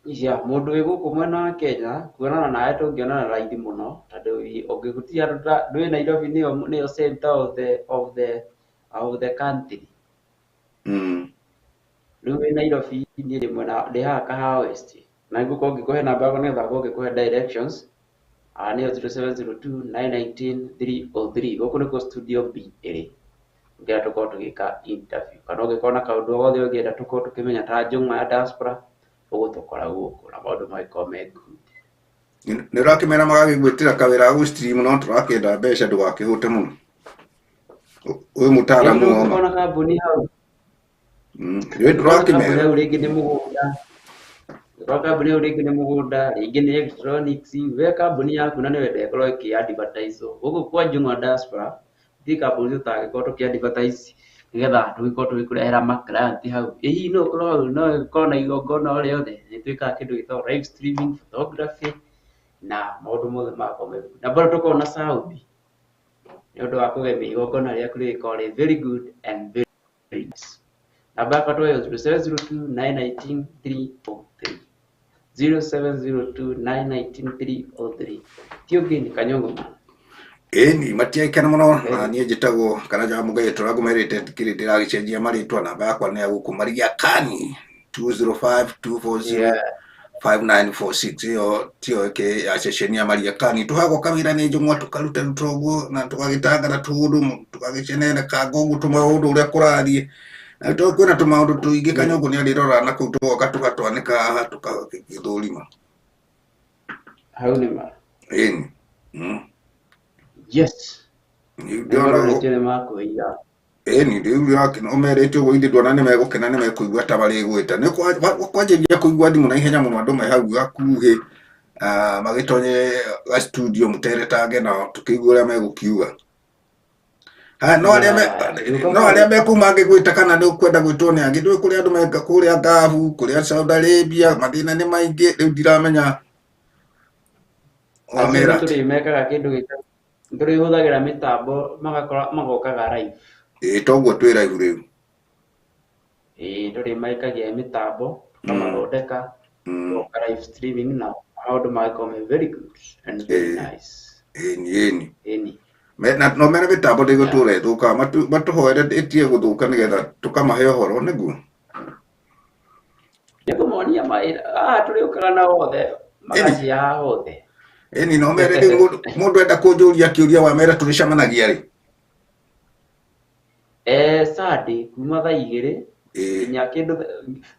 Speaker 2: Ya, mũndũ wĩ gũkũ mwena wa Kenya kuonana nawe tũngĩonana raithi mũno tondũ ũngĩgũtia ndwĩ Nairobi nĩyo center of the country. Rĩu wĩ Nairobi niĩ ndĩ mwena ndĩ haha Kahawa West na ngũkorwo ngĩkũhe namba yakwa nĩgetha ngorwo ngĩkũhe directions. Nĩyo 0702 919 303. Gũkũ nĩkuo studio B ĩrĩ. Ũngĩenda tũkorwo tũgĩka interview kana ũngĩkorwo na kaũndũ o gothe ũngĩenda tũkorwo tũkĩmenya ta Njũng'wa ya diaspora, ũgũtũkora gũkũ na maũndũ magĩkorwo me good.
Speaker 1: Nĩ ũrakĩmera magagĩgwĩtĩra kawĩra ga gũ-stream no tũrakĩenda mbeca ndũgakĩhũte mũno. Wĩ
Speaker 2: Ĩĩ
Speaker 1: mũtaaramu
Speaker 2: no
Speaker 1: wa ma.
Speaker 2: ũngĩkorwo na kambuni hau,
Speaker 1: Nĩ
Speaker 2: ũngĩkorwo na kambuni
Speaker 1: tũrakĩmera.
Speaker 2: hau rĩngĩ nĩ mũgũnda, ũngĩkorwo kambuni hau rĩngĩ nĩ mũgũnda, rĩngĩ nĩ electronics, we kambuni yaku na nĩ wenda ĩkorwo ĩkĩ advertise gũkũ kwa Njũng'wa diaspora, gũtirĩ kambuni tũtangĩkorwo tũkĩ advertise nĩgetha tũgĩkorwo tũgĩkũrehera ma client hau. Ĩ hihi no ũkorwo hau no ũkorwo na igongona o rĩothe, nĩ twĩkaga kĩndũ gĩtagwo live streaming, photography na maũndũ mothe magakorwo me good. Na bado tũkoragwo na sound nĩ ũndũ wa kũgemia igongona rĩaku rĩgĩkorwo rĩ very good and very nice. Namba yakwa tũheo 0702 919 303. 0702 919 303. Ti ũngĩ nĩ Kanyongo man.
Speaker 1: Ĩni matiaikana mũno na
Speaker 2: Very
Speaker 1: niĩ njĩtagwo Karanja wa Mũgai tũrĩa ngũmerĩte ndikĩrĩ ndĩragĩcenjia marĩtwa namba yakwa nĩ ya gũkũ Mariakani 205 240
Speaker 2: yeah.
Speaker 1: 5946 ĩyo tiyo ĩkĩ ya ceceni ya Mariakani tũhagwo kawĩra nĩ njũng'wa tũkaruta ruta ũguo na tũgagĩtangana tũũndũ tũgagĩcenereka ũguo tũmaũndũ ũrĩa kũrathiĩ na tondũ kwĩna tũmaũndũ tũingĩ Kanyongo nĩ arĩrora na kũu tũgoka tũgatwanĩka haha tũkagĩthũrima.
Speaker 2: Hau nĩ ma.
Speaker 1: Ĩni.
Speaker 2: Yes.
Speaker 1: Rĩu
Speaker 2: Nĩ
Speaker 1: ndĩrona
Speaker 2: marorĩtio nĩ makwĩiga.
Speaker 1: Ĩni rĩu ũmerĩte ũguo ithuĩ ndona nĩ megũkena nĩ mekũigua ta marĩgwĩta nĩ kwanjĩrĩria kũigua thimũ na ihenya mũno andũ me hau gakuhĩ magĩtonye ga studio mũteretange nao tũkĩigue ũrĩa megũkiuga. Haya, no arĩa me no arĩa mekuma mangĩgwĩta kana nĩ ũkwenda gwĩtwo nĩ angĩ ndũĩ kũrĩa andũ meka kũrĩa Ngabu kũrĩa Saudi Arabia mathĩna nĩ maingĩ rĩu ndiramenya
Speaker 2: Acio nĩ
Speaker 1: wamera atĩ.
Speaker 2: tũrĩmekaga kĩndũ gĩtagwo tũrĩhũthagĩra mĩtambo magakora magokaga live.
Speaker 1: Ĩĩ toguo twĩ live rĩu.
Speaker 2: Ĩĩ tũrĩmaikagia mĩtambo tũkamathondeka tũgoka live streaming na maũndũ magakorwo me very good and very
Speaker 1: Ĩĩ.
Speaker 2: nice.
Speaker 1: Ĩni ĩni.
Speaker 2: Ĩni.
Speaker 1: Na no mene mĩtambo ndĩgũtũra ĩthũkaga matũhoere ĩtige gũthũka nĩgetha tũkamahe ũhoro nĩguo.
Speaker 2: Nĩ kũmonia mawĩra haha tũrĩũkaga na othe magacia haha othe.
Speaker 1: Ĩni no mere rĩu mũndũ enda kũnjũria kĩũria wamera tũrĩcemanagia rĩ.
Speaker 2: Sunday kuma thaa igĩrĩ
Speaker 1: Ĩĩ.
Speaker 2: nginya kĩndũ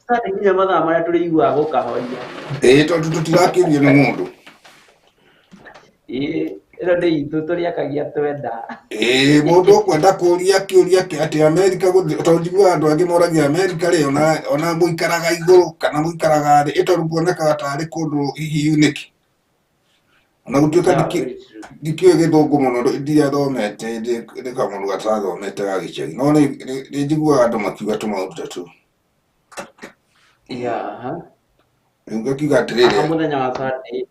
Speaker 2: Sunday nginya mathaa marĩa tũrĩiguaga gũkahoria.
Speaker 1: Ĩĩ tondũ tũtirakĩrio nĩ mũndũ.
Speaker 2: Ĩĩ ĩno nĩ itũ tũrĩakagia twenda.
Speaker 1: Ĩĩ mũndũ ũkwenda kũria kĩũria kĩa atĩ Amerika gũthiĩ tondũ njiguaga andũ angĩ moragia Amerika rĩ ona mũikaraga igũrũ kana mũikaraga thĩ ĩ tondũ kuonekaga tarĩ kũndũ hihi unique. Ona gũtuĩka
Speaker 2: Yeah, very true.
Speaker 1: ndikĩũĩ gĩthũngũ mũno ndirathomete ndĩ kamũndũ gatathomete ga gĩcagi no nĩ njiguaga andũ makiuga tũmaũndũ ta tũu.
Speaker 2: Yeah, aha.
Speaker 1: Rĩu ngakiuga atĩrĩrĩ
Speaker 2: Haha mũthenya wa Sunday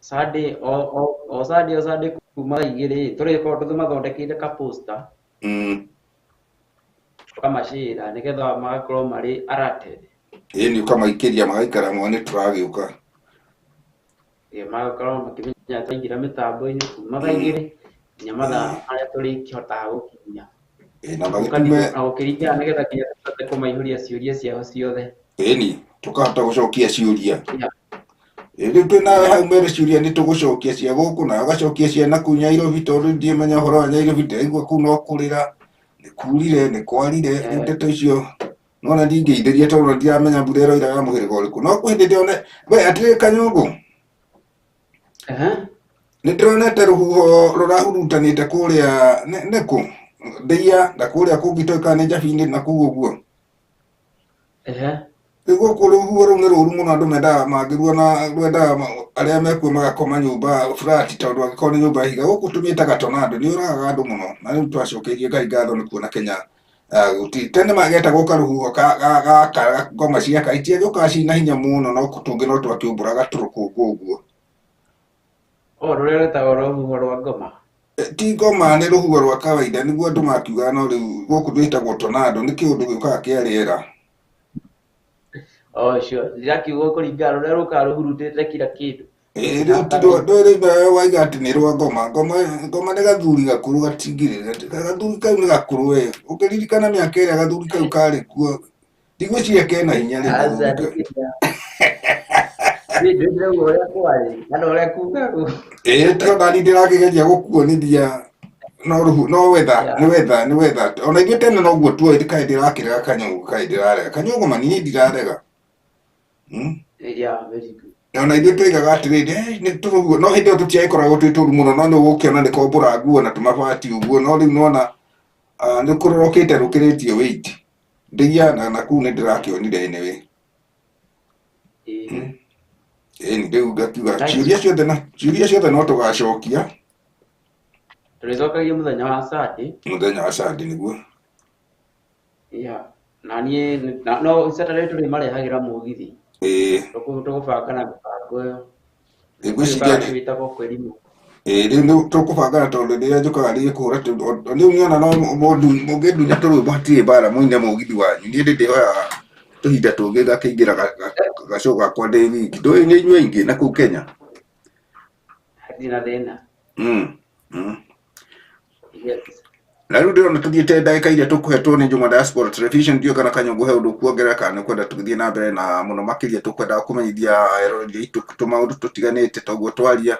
Speaker 2: Sunday o o o Sunday o Sunday kuma thaa igĩrĩ tũrĩkorwo tũmathondekeire ka poster tũkamacĩra nĩgetha magakorwo marĩ alerted.
Speaker 1: Ĩĩ nĩ ũkamaikĩria magaikara mone tũragĩũka.
Speaker 2: Ĩĩ magakorwo makĩmenya twaingĩra mĩtambo-inĩ kuma thaa igĩrĩ nginya mathaa marĩa tũrĩkĩhotaga gũkinya.
Speaker 1: Ĩĩ na magĩtume
Speaker 2: Na gũkĩringana nĩgetha nginya tũhote kũmaihũria ciũria ciao ciothe.
Speaker 1: Ĩni tũkahota gũcokia ciũria.
Speaker 2: Yeah.
Speaker 1: Ĩĩ rĩu twĩ nawe hau mere ciũria nĩ tũgũcokia cia gũkũ na ũgacokia cia nakũu Nyairobi tondũ ndiũmenya ũhoro wa Nyairobi ndĩraigua kũu no kũrĩra nĩ kurire nĩ kwarire rĩu ndeto icio nona ndingĩithĩria tondũ ndiramenya mbura ĩroira ya mũhĩrĩga ũrĩkũ no kwĩ hĩndĩ ndĩrone we atĩrĩ Kanyũngũ nĩ ndĩronete rũhuho rũrahurutanĩte kũrĩa nĩkũ Ndĩia na kũrĩa kũngĩ itoĩ kana nĩ Njabi-inĩ na kũu ũguo. Rĩu gũkũ rũhuho rũu nĩ rũru mũno andũ mendaga mangĩruona na rwendaga arĩa mekuo magakoma nyũmba flat tondũ angĩkorwo nĩ nyũmba ya ihiga gũkũ tũmĩtaga tornado nĩ yũragaga andũ mũno na rĩu twacokeirie Ngai ngatho nĩ kuona Kenya gũtirĩ tene magetagwo karũhuho gaka ngoma ciaka itiagĩũkaga ciĩna hinya mũno no tũngĩ no twakĩũmbũraga tũrũkũngũ ũguo.
Speaker 2: O rũrĩa rwĩtagwo rũhuho rwa ngoma.
Speaker 1: Ti ngoma nĩ rũhuho rwa kawaida nĩguo andũ makiugaga no rĩu gũkũ rwĩtagwo tornado nĩ kĩũndũ gĩũkaga kĩa rĩera.
Speaker 2: Oh, sure. Ndĩrakiuga kũringana rũrĩa rũkaga rũhurutĩte kila kĩndũ.
Speaker 1: Ĩĩ rĩu ti ndwĩrĩ waiga atĩ nĩ rwa ngoma ngoma ngoma nĩ gathuri gakũrũ gatingirĩra gathuri kau nĩ gakũrũ we ũngĩririkana mĩaka ĩrĩa gathuri kau karĩ kuo ndigwĩciria kena hinya rĩu
Speaker 2: Aca
Speaker 1: gathuri kau.
Speaker 2: ndikĩria. Niĩ ndĩrauga ũrĩa kwarĩ kana ũrĩa kugagwo.
Speaker 1: Ĩĩ tondũ nani ndĩrakĩgeria gũkuonithia No rũhu no wetha
Speaker 2: Yeah.
Speaker 1: nĩ wetha nĩ wetha ona ithuĩ tene noguo tuoĩ kaĩ ndĩrakĩrega Kanyũngũ kaĩ ndĩrarega Kanyũngũ ma niĩ ndirarega.
Speaker 2: Yeah, very good.
Speaker 1: Ona ithuĩ twoigaga atĩrĩrĩ, "Eh, nĩ tũrũguo no hĩndĩ ĩyo tũtiagĩkoragwo twĩ tũru mũno no nĩ ũgũkĩona nĩ kombũra nguo na tũmabati ũguo no rĩu nona nĩ kũrorokĩte rũkĩrĩtie weight ndĩgia na kũu nĩ ndĩrakĩonire anyway.
Speaker 2: Ĩĩ.
Speaker 1: Ĩni rĩu ngakiuga
Speaker 2: Nice.
Speaker 1: ciũria ciothe na ciũria ciothe no tũgacokia
Speaker 2: Tũrĩcokagia mũthenya wa Sunday.
Speaker 1: Mũthenya wa Sunday nĩguo.
Speaker 2: Yeah. Na niĩ no Saturday tũrĩmarehagĩra mũgithi.
Speaker 1: Ĩĩ.
Speaker 2: Tũgũbanga na mĩbango ĩyo.
Speaker 1: Ngwĩciria nĩ
Speaker 2: Wĩtagwo kwĩrimũ.
Speaker 1: Ĩĩ rĩu nĩ tũkũbangana tondũ rĩrĩa njũkaga rĩngĩ kũhũra rĩu nĩona no mũngĩndunya tũrwĩmbo hatirĩ mbara mũine mũgithi wanyu niĩ ndĩ ndĩhoyaga tũhinda tũngĩ ngakĩingĩra gacũ gakwa ndĩ wiki ndũĩ nĩ inyuĩ aingĩ na kũu Kenya.
Speaker 2: Hatirĩ na thĩna. Yes.
Speaker 1: Na rĩu ndĩrona tũthiĩte ndagĩka iria tũkũhetwo nĩ Njũng'wa Diaspora Television ndiũĩ kana Kanyũngũ he ũndũ ũkuongerera kana nĩ ũkwenda tũgĩthiĩ na mbere na mũno makĩria tũkwendaga kũmenyithia eroreri aitũ tũmaũndũ tũtiganĩte toguo twaria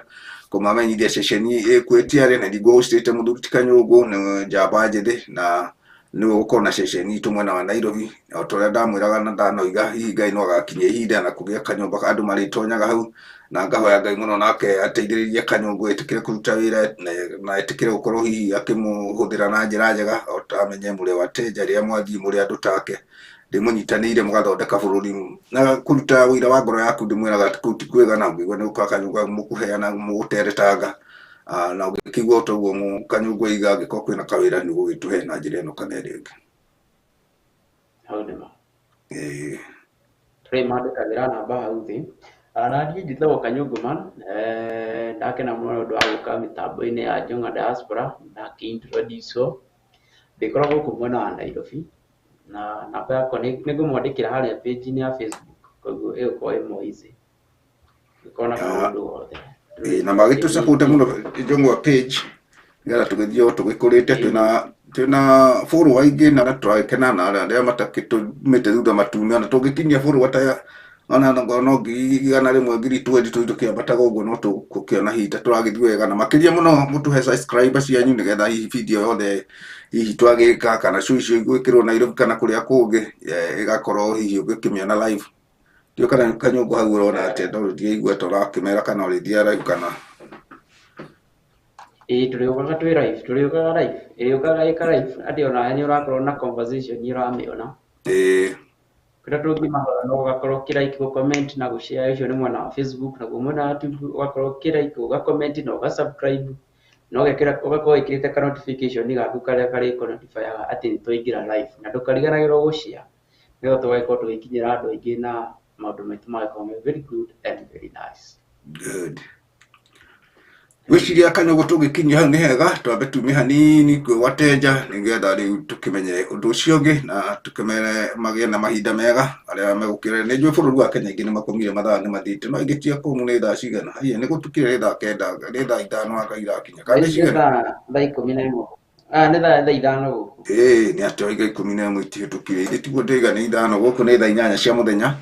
Speaker 1: kũmamenyithia ceceni ĩkuo ĩtiarĩ na ningĩ hostĩte mũthuri ti Kanyũngũ nĩ njamba njĩthĩ na nĩwe ũgũkorwo na ceceni itũ mwena wa Nairobi o ta ũrĩa ndamwĩraga na ndanoiga hihi Ngai no agakinyia ihinda na kũgĩa kanyũmba andũ marĩtonyaga hau na ngahoya Ngai mũno nake ateithĩrĩrie Kanyũngũ etĩkĩre kũruta wĩra na etĩkĩre gũkorwo hihi akĩmũhũthĩra na njĩra njega o ta amenye mũrĩ wateja rĩrĩa mwathiĩ mũrĩ andũ take ndĩmũnyitanĩire mũgathondeka bũrũri na kũruta wĩra wa ngoro yaku ndĩmwĩraga kũu ti kwega na ũngĩigua nĩ gũka kanyũmba mũkũheana mũgũteretanga na ũngĩkĩigua toguo Kanyũngũ aiga angĩkorwo kwĩna kawĩra nĩ ũgũgĩtũhe na njĩra ĩno kana ĩrĩa ĩngĩ.
Speaker 2: Hau nĩ ma.
Speaker 1: Ĩĩ.
Speaker 2: Tũrĩmandĩkagĩra namba hau thĩ. Na niĩ njĩtagwo Kanyũngũ Man, ndakena mũno nĩ ũndũ wa gũka mĩtambo-inĩ ya Njũng'wa Diaspora na ngĩ-introduce wo. Ndĩkoragwo gũkũ mwena wa Nairobi na namba yakwa nĩ ngũmwandĩkĩra harĩa page-inĩ ya Facebook koguo ĩgũkorwo ĩ more easy. Gũkorwo na kaũndũ gothe.
Speaker 1: Ĩĩ, na magĩtũ support mũno Njũng'wa page nĩgetha tũgĩthiĩ o tũgĩkũrĩte twĩna follower aingĩ na tũragĩkena na arĩa matakĩtũmĩte thutha matume ona tũngĩkinyia follower ta ona no 100,000 20,000 tũthiĩ tũkĩambataga ũguo no tũgũkĩona hihi ta tũragĩthiĩ wega na makĩria mũno mũtũhe subscriber cianyu nĩgetha hihi video yothe hihi twagĩka kana show icio igwĩkĩrwo Nairobi kana kũrĩa kũngĩ ĩgakorwo hihi ũgĩkĩmĩona live. Ndiũĩ kana Kanyũngũ hau ũrona atĩa no ndiraigua ta ũrakĩmera kana ũrĩthiaga live kana
Speaker 2: Ĩĩ tũrĩũkaga twĩ live, tũrĩũkaga live, ĩrĩũkaga ĩka live atĩ onawe nĩ ũrakorwo na conversation ũramĩona.
Speaker 1: Ĩĩ.
Speaker 2: Kũrĩa tũngĩmahũra no ũgakorwo ũkĩ like, gũ comment na gũ share ũcio nĩ mwena wa Facebook, naguo mwena wa YouTube ũgakorwo ũkĩ like, ũga comment na ũga subscribe na ũgekĩra ũgakorwo wĩkĩrĩte ka notification gaku karĩa karĩkũ notify-aga atĩ nĩ twaingĩra live na ndũkariganagĩrwo gũ share nĩgetha tũgagĩkorwo tũgĩkinyĩra andũ aingĩ na maũndũ maitũ magakorwo me very good and very nice.
Speaker 1: Good. Ngwĩciria Kanyũngũ tũgĩkinyia hau nĩ hega twambe tume hanini kwĩ wateja nĩgetha rĩu tũkĩmenye ũndũ ũcio ũngĩ na tũkĩmere magĩe na mahinda mega arĩa megũkĩra nĩ njũĩ bũrũri wa Kenya aingĩ nĩ makomire mathaa nĩ mathiĩte no aingĩ ti akũmu nĩ thaa cigana haiya nĩ gũtukire nĩ thaa kenda nĩ thaa ithano anga irakinya kana nĩ cigana
Speaker 2: Thaa 11. Ah, nĩ thaa 5 gũkũ.
Speaker 1: Ĩĩ nĩ atĩ oiga 11 itihĩtũkire ithe tiguo ndĩiga nĩ 5 gũkũ nĩ thaa 8 cia mũthenya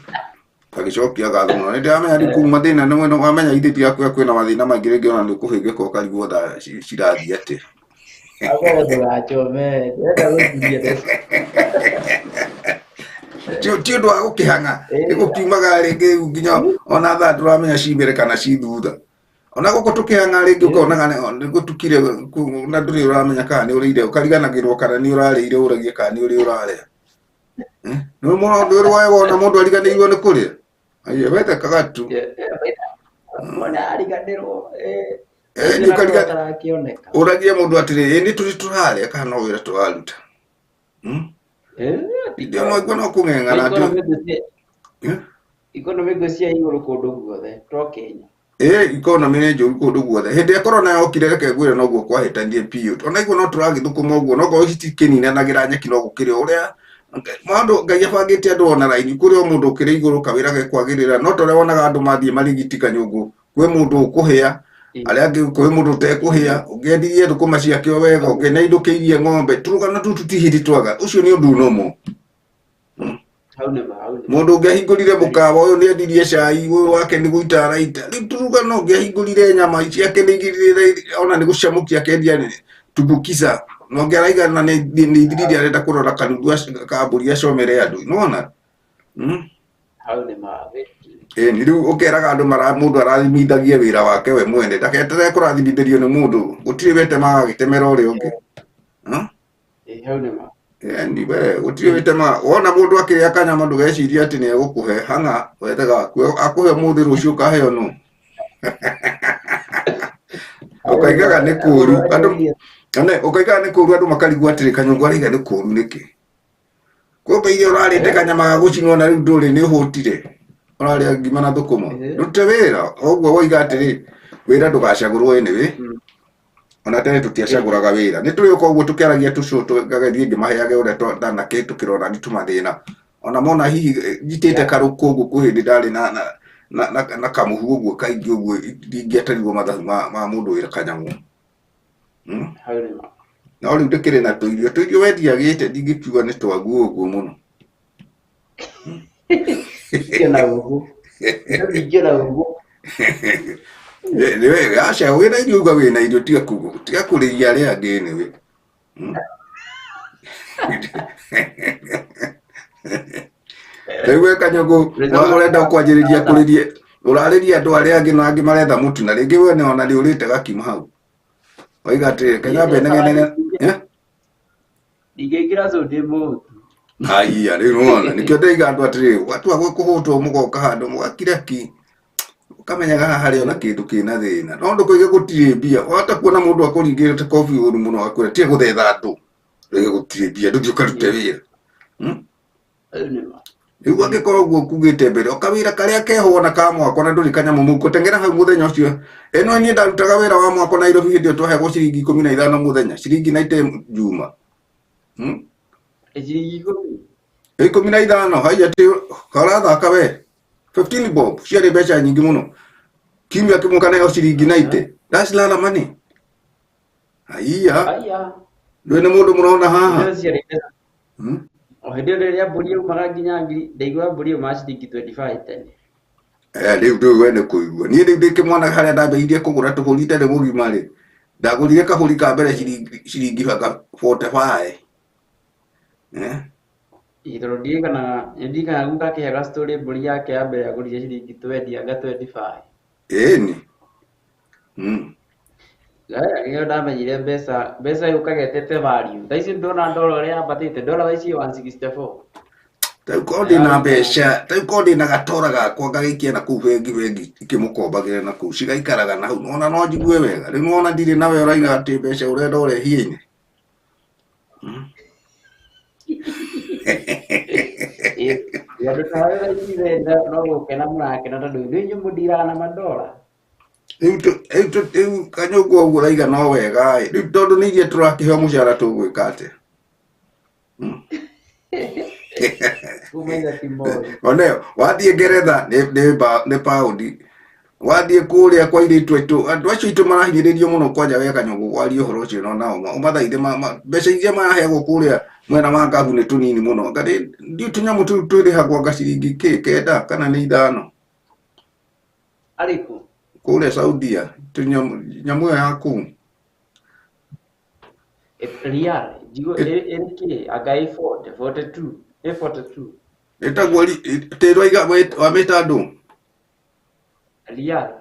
Speaker 1: agĩcokia ngatho mũno nĩ ndĩramenya rĩu kũu mathĩna nĩ mwena wamenya ithe tirakwĩra kwĩna mathĩna maingĩ rĩngĩ ona nĩ ũkũhĩngĩka ũkarigwo thaa cirathiĩ atĩa.
Speaker 2: Akorwo ndũgachome, ndĩrenda gũkinyia
Speaker 1: Ti ũndũ wa gũkĩhang'a nĩ gũkiumaga rĩngĩ rĩu nginya ona thaa ndũramenya ci mbere kana ci thutha ona gũkũ tũkĩhang'a rĩngĩ ũkonaga nĩ gũtukire na ndũrĩ ũramenya kana nĩ ũrĩire ũkariganagĩrwo kana nĩ ũrarĩire ũragie kana nĩ ũrĩ ũrarĩa. Nĩ mũno ndũrĩ wona mũndũ ariganĩirwo nĩ kũrĩa aiye wethekaga tu.
Speaker 2: Mwana ariganĩrwo.
Speaker 1: Nĩ
Speaker 2: ũkarakĩoneka.
Speaker 1: Ũragia mũndũ atĩrĩ ĩ nĩ tũrĩ tũrarĩa kana no wĩra tũraruta. Ndio no no kũng'eng'ana atĩ
Speaker 2: Economy cia igũrũ kũndũ guothe to Kenya.
Speaker 1: Ĩĩ economy nĩ njũru kũndũ guothe hĩndĩ ĩrĩa corona yokire reke ngwĩre noguo kwahĩtanirie biũ ona iguo no tũragĩthũkũma ũguo no korwo citikĩninanagĩra nyeki no gũkĩrĩ ũrĩa maũndũ Ngai abangĩte andũ ona raini kũrĩ o mũndũ ũkĩrĩ igũrũ kawĩra gekwagĩrĩra no ta ũrĩa wonaga andũ mathiĩ marigiti Kanyũngũ kwĩ mũndũ ũkũhĩa arĩa angĩ kwĩ mũndũ ũtekũhĩa ũngĩ endirie thũkũma ciake o wega ũngĩ nĩ ainũkĩirie ng'ombe tũrũgano tũtũ ti hĩndĩ twaga ũcio nĩ ũndũ nomo.
Speaker 2: Hau nĩ ma, hau nĩ ma.
Speaker 1: Mũndũ ũngĩ ahingũrire mũkawa ũyũ nĩ endirie cai ũyũ wake nĩ gũita araita rĩu tũrũgano ũngĩ ahingũrire nyama ciake nĩ igĩrĩre ona nĩ gũcamũkia akendia nĩ Tumbukiza na ũngĩ araiga na nĩ ithiriri arenda kũrora kanuthu ka mbũri acomere andũ nĩwona.
Speaker 2: Hau nĩ ma.
Speaker 1: Ĩni rĩu ũkeraga andũ mũndũ arathimithagie wĩra wake we mwene, ndaketerere kũrathimithĩrio nĩ mũndũ, gũtirĩ wetemaga agĩtemera ũrĩa ũngĩ.
Speaker 2: Ĩĩ hau nĩ ma.
Speaker 1: Ĩni we gũtirĩ wetemaga, wona mũndũ akĩrĩa kanyama ndũgecirie atĩ nĩ egũkũhe, hang'a wethe gaku, akũhe ũmũthĩ rũciũ ũkaheo nũ. Ũkaigaga nĩ kũũru andũ, ũkaigaga nĩ kũũru andũ makarigwo atĩrĩ kanyũngũ araiga nĩ kũũru nĩkĩ? Kumbe iria ũrarĩte kanyama ga gũcinwo na rĩu ndũrĩ nĩ ũhũtire, ũrarĩa ngima na thũkũma. Rute wĩra, ũguo woiga atĩrĩ, wĩra ndũgacagũrwo anyway. Ona tene tũtiacagũraga wĩra. Nĩ tũrĩ ũka ũguo tũkĩaragia tũcũ ngagĩthiĩ ngĩmaheage ũrĩa ndanakĩhĩtũkĩra ona nĩ tũmathĩna. Ona mona hihi njitĩte karũkũ ũguo kwĩ hĩndĩ ndarĩ na kamũhu ũguo kaingĩ ũguo ndingĩatarirwo mathabu ma mũndũ wĩra kanyamũ. No rĩu ndĩkĩrĩ na tũirio, tũirio wendia gĩte ndingĩkiuga nĩ twaguo ũguo mũno. Nĩ wega, aca wĩna irio uga wĩna irio tiga kũrĩria arĩa angĩ anyway. Rĩu we Kanyũngũ ũrenda kwanjĩrĩria kũrĩria, ũrarĩria andũ arĩa angĩ na angĩ maretha mũtu na rĩngĩ we ona nĩ ũrĩte gakima hau. Waiga atĩrĩ, reke nyambe nengenere.
Speaker 2: Ndingĩingĩra cũ ndĩ mũhũtu.
Speaker 1: Haiya, rĩu nĩwona, nĩkĩo ndĩiga andũ atĩrĩ, watua kũhũtwo mũgoka handũ mũgakira ki, ũkamenyaga haha harĩ ona kĩndũ kĩna thĩna. No ndũkoige gũtirĩ mbia, wahota kuona mũndũ akũringĩrĩte kobi ũru mũno akwĩra tiga gũthetha andũ. Rĩu gũtirĩ mbia, ndũthiĩ ũkarute wĩra. Rĩu angĩkorwo ũguo kugĩte mbere, o kawĩra karĩa keho ona ka mwako na ndũrĩ kanyamũ mũhuko, teng'era hau mũthenya ũcio. Ĩno niĩ ndarutaga wĩra wa mwako Nairobi hĩndĩ ĩyo twaheagwo ciringi 15 mũthenya, ciringi 90 Juma.
Speaker 2: Ciringi ikũmi?
Speaker 1: 15, haiya atĩ ũrathaka we. 15 bob, ciarĩ mbeca nyingĩ mũno. Kiumia kĩmwe ũkaneo ciringi 90. That's lot of money. Haiya.
Speaker 2: Haiya.
Speaker 1: Ndũĩ nĩ mũndũ mũrona haha.
Speaker 2: O hĩndĩ ĩyo rĩrĩa mbũri yaumaga nginya ngiri, ndaiguaga mbũri yaumaga ciringi 25 tene.
Speaker 1: Rĩu ndũĩ we nĩ kũigua. Niĩ rĩu ndĩ kĩmwana harĩa ndambĩrĩirie kũgũra tũbũri itarĩ mũgima rĩ, ndagũrire kabũri ka mbere ciringi banga 45.
Speaker 2: Ĩĩ tondũ ndirikanaga guka akĩheaga story mbũri yake ya mbere agũrire ciringi 20 anga 25.
Speaker 1: Ĩni.
Speaker 2: Nĩkĩo ndamenyire mbeca yũkaga ĩtete value. Thaa ici ndona ndora ũrĩa yambatĩte, ndora thaa ici 164.
Speaker 1: Tarĩu korwo ndĩna mbeca, tarĩu korwo ndĩna gatora gakwa ngagĩikia na kũu bengi bengi ikĩmũkombagĩra na kũu cigaikaraga na hau, nĩwona no njigue wega. Rĩu nĩwona ndirĩ nawe ũraiga atĩ mbeca ũrenda ũrehie-inĩ.
Speaker 2: Andũ ta arĩa thaa ici no gũkena mũrakena tondũ rĩu inyuĩ mũndiraga na mandora.
Speaker 1: Rĩu Kanyũngũ ũguo ũraiga no wega ĩ, rĩu tondũ nĩ ithuĩ tũrakĩheo mũcara tũgwĩka atĩa? One, wathiĩ Ngeretha nĩ paundi, wathiĩ kũrĩa kwa airĩtu aitũ, andũ acio aitũ marahinyĩrĩrio mũno kwanja we Kanyũngũ kwaria ũhoro ũcio no nao ũmathaithe mbeca iria maraheagwo kũrĩa mwena wa Ngabu nĩ tũnini mũno. Anga ndiũ tũnyamũ tũu twĩrĩhagwo anga ciringi kĩ 9 kana nĩ 5.
Speaker 2: Arĩkũ?
Speaker 1: Kũrĩa Saudia, nyamũ ĩyo ya kũu.
Speaker 2: Rial, njigo ĩrĩ kĩ? Anga ĩ 40, 42, ĩ 42.
Speaker 1: Ĩtagwo tĩrwa iga wamĩta ndũ?
Speaker 2: Rial.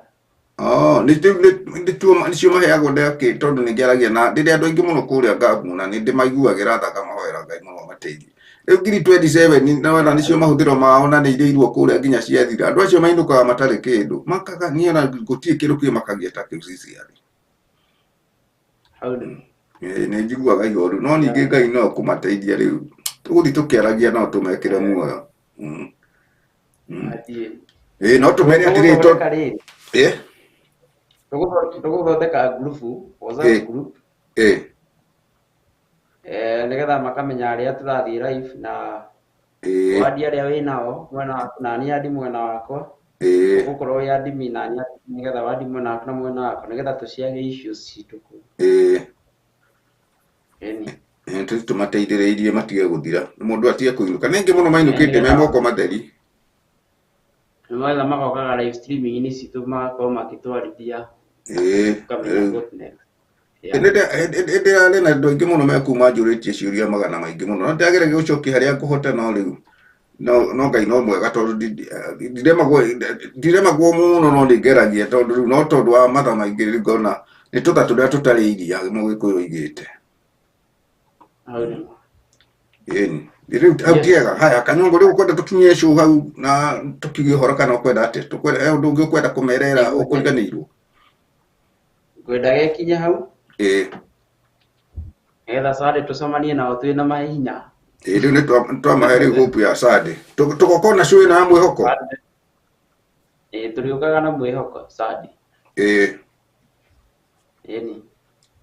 Speaker 1: Oh, nĩcio maheagwo ndakĩ tondũ nĩ ngĩaragia na ndĩrĩ andũ aingĩ mũno kũrĩa Ngabu na nĩ ndĩmaiguagĩra tha ngamahoera Ngai mũno amateithie. Rĩu ngiri 27 na wona nĩcio mahũthĩro mao na nĩ irĩirwo kũrĩa nginya ciathira. Andũ acio mainũkaga matarĩ kĩndũ. Makaga niĩ ona gũtirĩ kĩndũ kĩmakagia ta kĩu CCR. Nĩ njiguaga ihoru no ningĩ Ngai no kũmateithia rĩu. Tũgũthiĩ tũkĩaragia no tũmekĩre muoyo. No tũmere atĩrĩ
Speaker 2: Tũgũthondeka group, WhatsApp group. Nĩgetha makamenya arĩa tũrathiĩ live na wandi arĩa wĩ nao mwena waku na niĩ andi mwena wakwa. Ũgũkorwo wĩ admin na niĩ nĩgetha wandi mwena waku na mwena wakwa nĩgetha tũciage issues citũ kũu. Ĩni.
Speaker 1: Tũmateithĩrĩirie matige gũthira. Mũndũ atige kũinũka. Nĩ aingĩ mũno mainũkĩte me moko matheri.
Speaker 2: Nĩgetha magokaga live streaming-inĩ citũ magakorwo magĩtwarithia. Ũkamenya what next. Yeah.
Speaker 1: Ndĩrarĩ na andũ aingĩ mũno mekuma njũrĩtie ciũria magana maingĩ mũno, no ndĩrageragia gũcokia harĩa ngũhota, no rĩu no Ngai no mwega tondũ ndiremagwo mũno, no nĩngeragia tondũ rĩu no tondũ wa mathaa maingĩ rĩu ngona nĩ tũtha tũrĩa tũtarĩ iria Mũgĩkũyũ oigĩte.
Speaker 2: Hau nĩma.
Speaker 1: Ĩni rĩu hau tiega. Haya Kanyongo, rĩu ũkwenda tũkinyie show hau na tũkiuge ũhoro kana ũkwenda atĩa? Tũkwenda he ũndũ ũngĩ ũkwenda kũmerera ũkũriganĩirwo?
Speaker 2: Ngwenda gekinye hau.
Speaker 1: Ĩĩ.
Speaker 2: Nĩgetha Sunday tũcemanie nao twĩna mahinya.
Speaker 1: Ĩĩ, rĩu nĩ twamahe rĩu hope ya Sunday. Tũgoka na show ĩno ya mwĩhoko.
Speaker 2: Ĩĩ, tũrĩũkaga na mwĩhoko Sunday.
Speaker 1: Ĩĩ.
Speaker 2: Ĩni.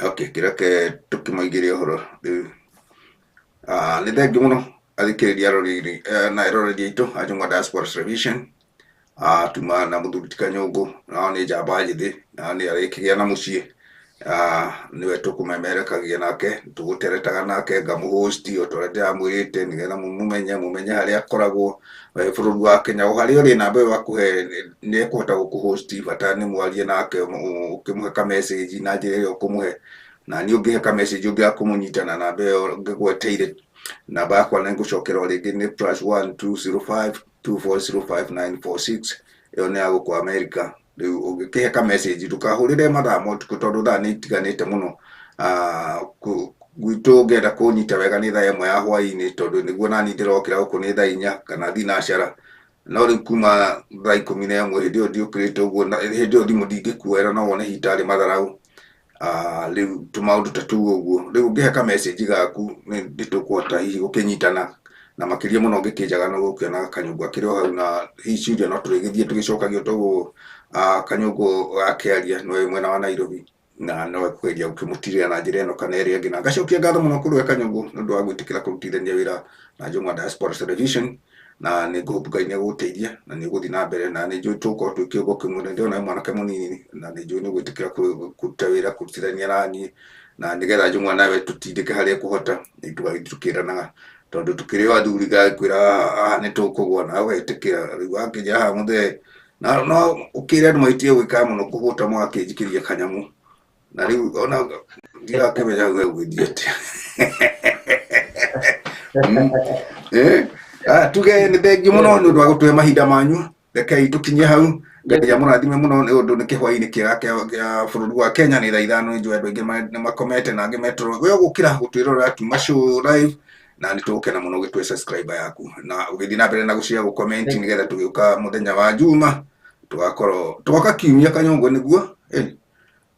Speaker 1: Okay, kĩreke tũkĩmaigĩre ũhoro rĩu. Nĩ thengiũ mũno athikĩrĩria aroreri na eroreri aitũ a Njũng'wa Diaspora Television. Tuma na mũthuri ti Kanyũngũ, nao nĩ njamba njĩthĩ, nao nĩ arĩkĩgĩa na mũciĩ. Nĩwe tũkũmemerekagia nake, tũgũteretaga nake, ngamũhosti o ta ũrĩa ndĩramwĩrĩte, nĩgetha mũmũmenye, mũmenye harĩa akoragwo bũrũri wa Kenya, o harĩa ũrĩ, namba ĩyo akũhe nĩ ekũhota gũkũhosti, bata nĩ mwarie nake, ũkĩmũhe ka message na njĩra ĩrĩa ũkũmũhe, na niĩ ũngĩhe ka message ũngĩaga kũmũnyita na namba ĩyo ngĩgweteire, namba yakwa nĩ ngũcokera o rĩngĩ nĩ +1 205 240 5946, ĩyo nĩ ya gũkũ America. Rĩu ũngĩkĩhe ka message ndũkahũrĩre mathaa ma ũtukũ tondũ thaa nĩ itiganĩte mũno. Gwitũ ũngĩenda kũnyita wega nĩ thaa 1 ya hwaĩ-inĩ tondũ nĩguo nani ndĩrokĩra gũkũ nĩ thaa 4 kana thinacara, no rĩu kuma thaa 11 hĩndĩ ĩyo ndiũkĩrĩte ũguo, na hĩndĩ ĩyo thimũ ndingĩkuoera, no wone hihi tarĩ matharaũ. Rĩu tũmaũndũ ta tũu ũguo. Rĩu ũngĩhe ka message gaku nĩ tũkũhota hihi gũkĩnyitana, na makĩria mũno ũngĩkĩnjaga no gũkĩona Kanyũngũ akĩrĩ o hau, na hihi ciũria no tũrĩgĩthiĩ tũgĩcokagia toguo Kanyũngũ akĩaria no wĩ mwena wa Nairobi, na no ekũgeria gũkĩmũtirĩra na njĩra ĩno kana ĩrĩa ĩngĩ. Na ngacokia ngatho mũno kũrĩ we Kanyũngũ nĩ ũndũ wa gwĩtĩkĩra kũrutithania wĩra na Njũng'wa Diaspora Television, na nĩ ngũhope Ngai nĩ egũgũteithia na nĩ ũgũthiĩ na mbere, na nĩ njũĩ tũgũkorwo twĩ kĩũngũ kĩmwe, na ndĩrona wĩ mwanake mũnini na nĩ njũĩ nĩ ũgwĩtĩkĩra kũruta wĩra kũrutithania na niĩ, na nĩgetha Njũng'wa nawe tũtindĩke harĩa ĩkũhota, tũgagĩthiĩ tũkĩranaga tondũ tũkĩrĩ o athuri ngagĩkwĩra haha nĩ tũkũgwa nawe ũgetĩkĩra. Rĩu wakĩnjĩra haha mũthee na no ũkĩre andũ magĩtige gwĩkaga mũno kũhũta mũgakĩnjikĩria kanyamũ, na rĩu ona ndirakĩmenya hau hegũgĩthiĩ atĩa. Tuge nĩ thengiũ mũno nĩ ũndũ wa gũtũhe mahinda manyu, rekei tũkinye hau. Ngai amũrathime mũno nĩ ũndũ nĩ kĩhwainĩ kĩega kĩa bũrũri wa Kenya, nĩ thaa 5, nĩ njũĩ andũ aingĩ nĩ makomete na angĩ metoro. We ũgũkĩra gũtwĩrorera Tuma Show live, na nĩ tũgũkena mũno ũgĩtũhe subscriber yaku na ũgĩthiĩ na mbere na gũshare, gũcomment, nĩgetha tũgĩũka mũthenya wa Juma tũgakorwo tũgoka kiumia Kanyũngũ nĩguo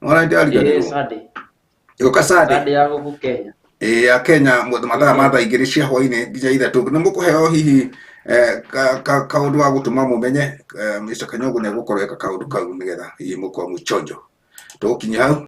Speaker 1: nĩwona ndĩrariganĩrwo.
Speaker 2: Sunday.
Speaker 1: Ĩgoka Sunday.
Speaker 2: Sunday ya gũkũ Kenya.
Speaker 1: Ĩĩ, ya Kenya mathaa ma thaa 2 cia hwainĩ nginya 3. Nĩ mũkũheo hihi kaũndũ ga gũtũma mũmenye Mr. Kanyongo nĩ egũkorwo eka kaũndũ kau, nĩgetha hihi mũkorwo mwĩ chonjo. Tũgũkinyia hau.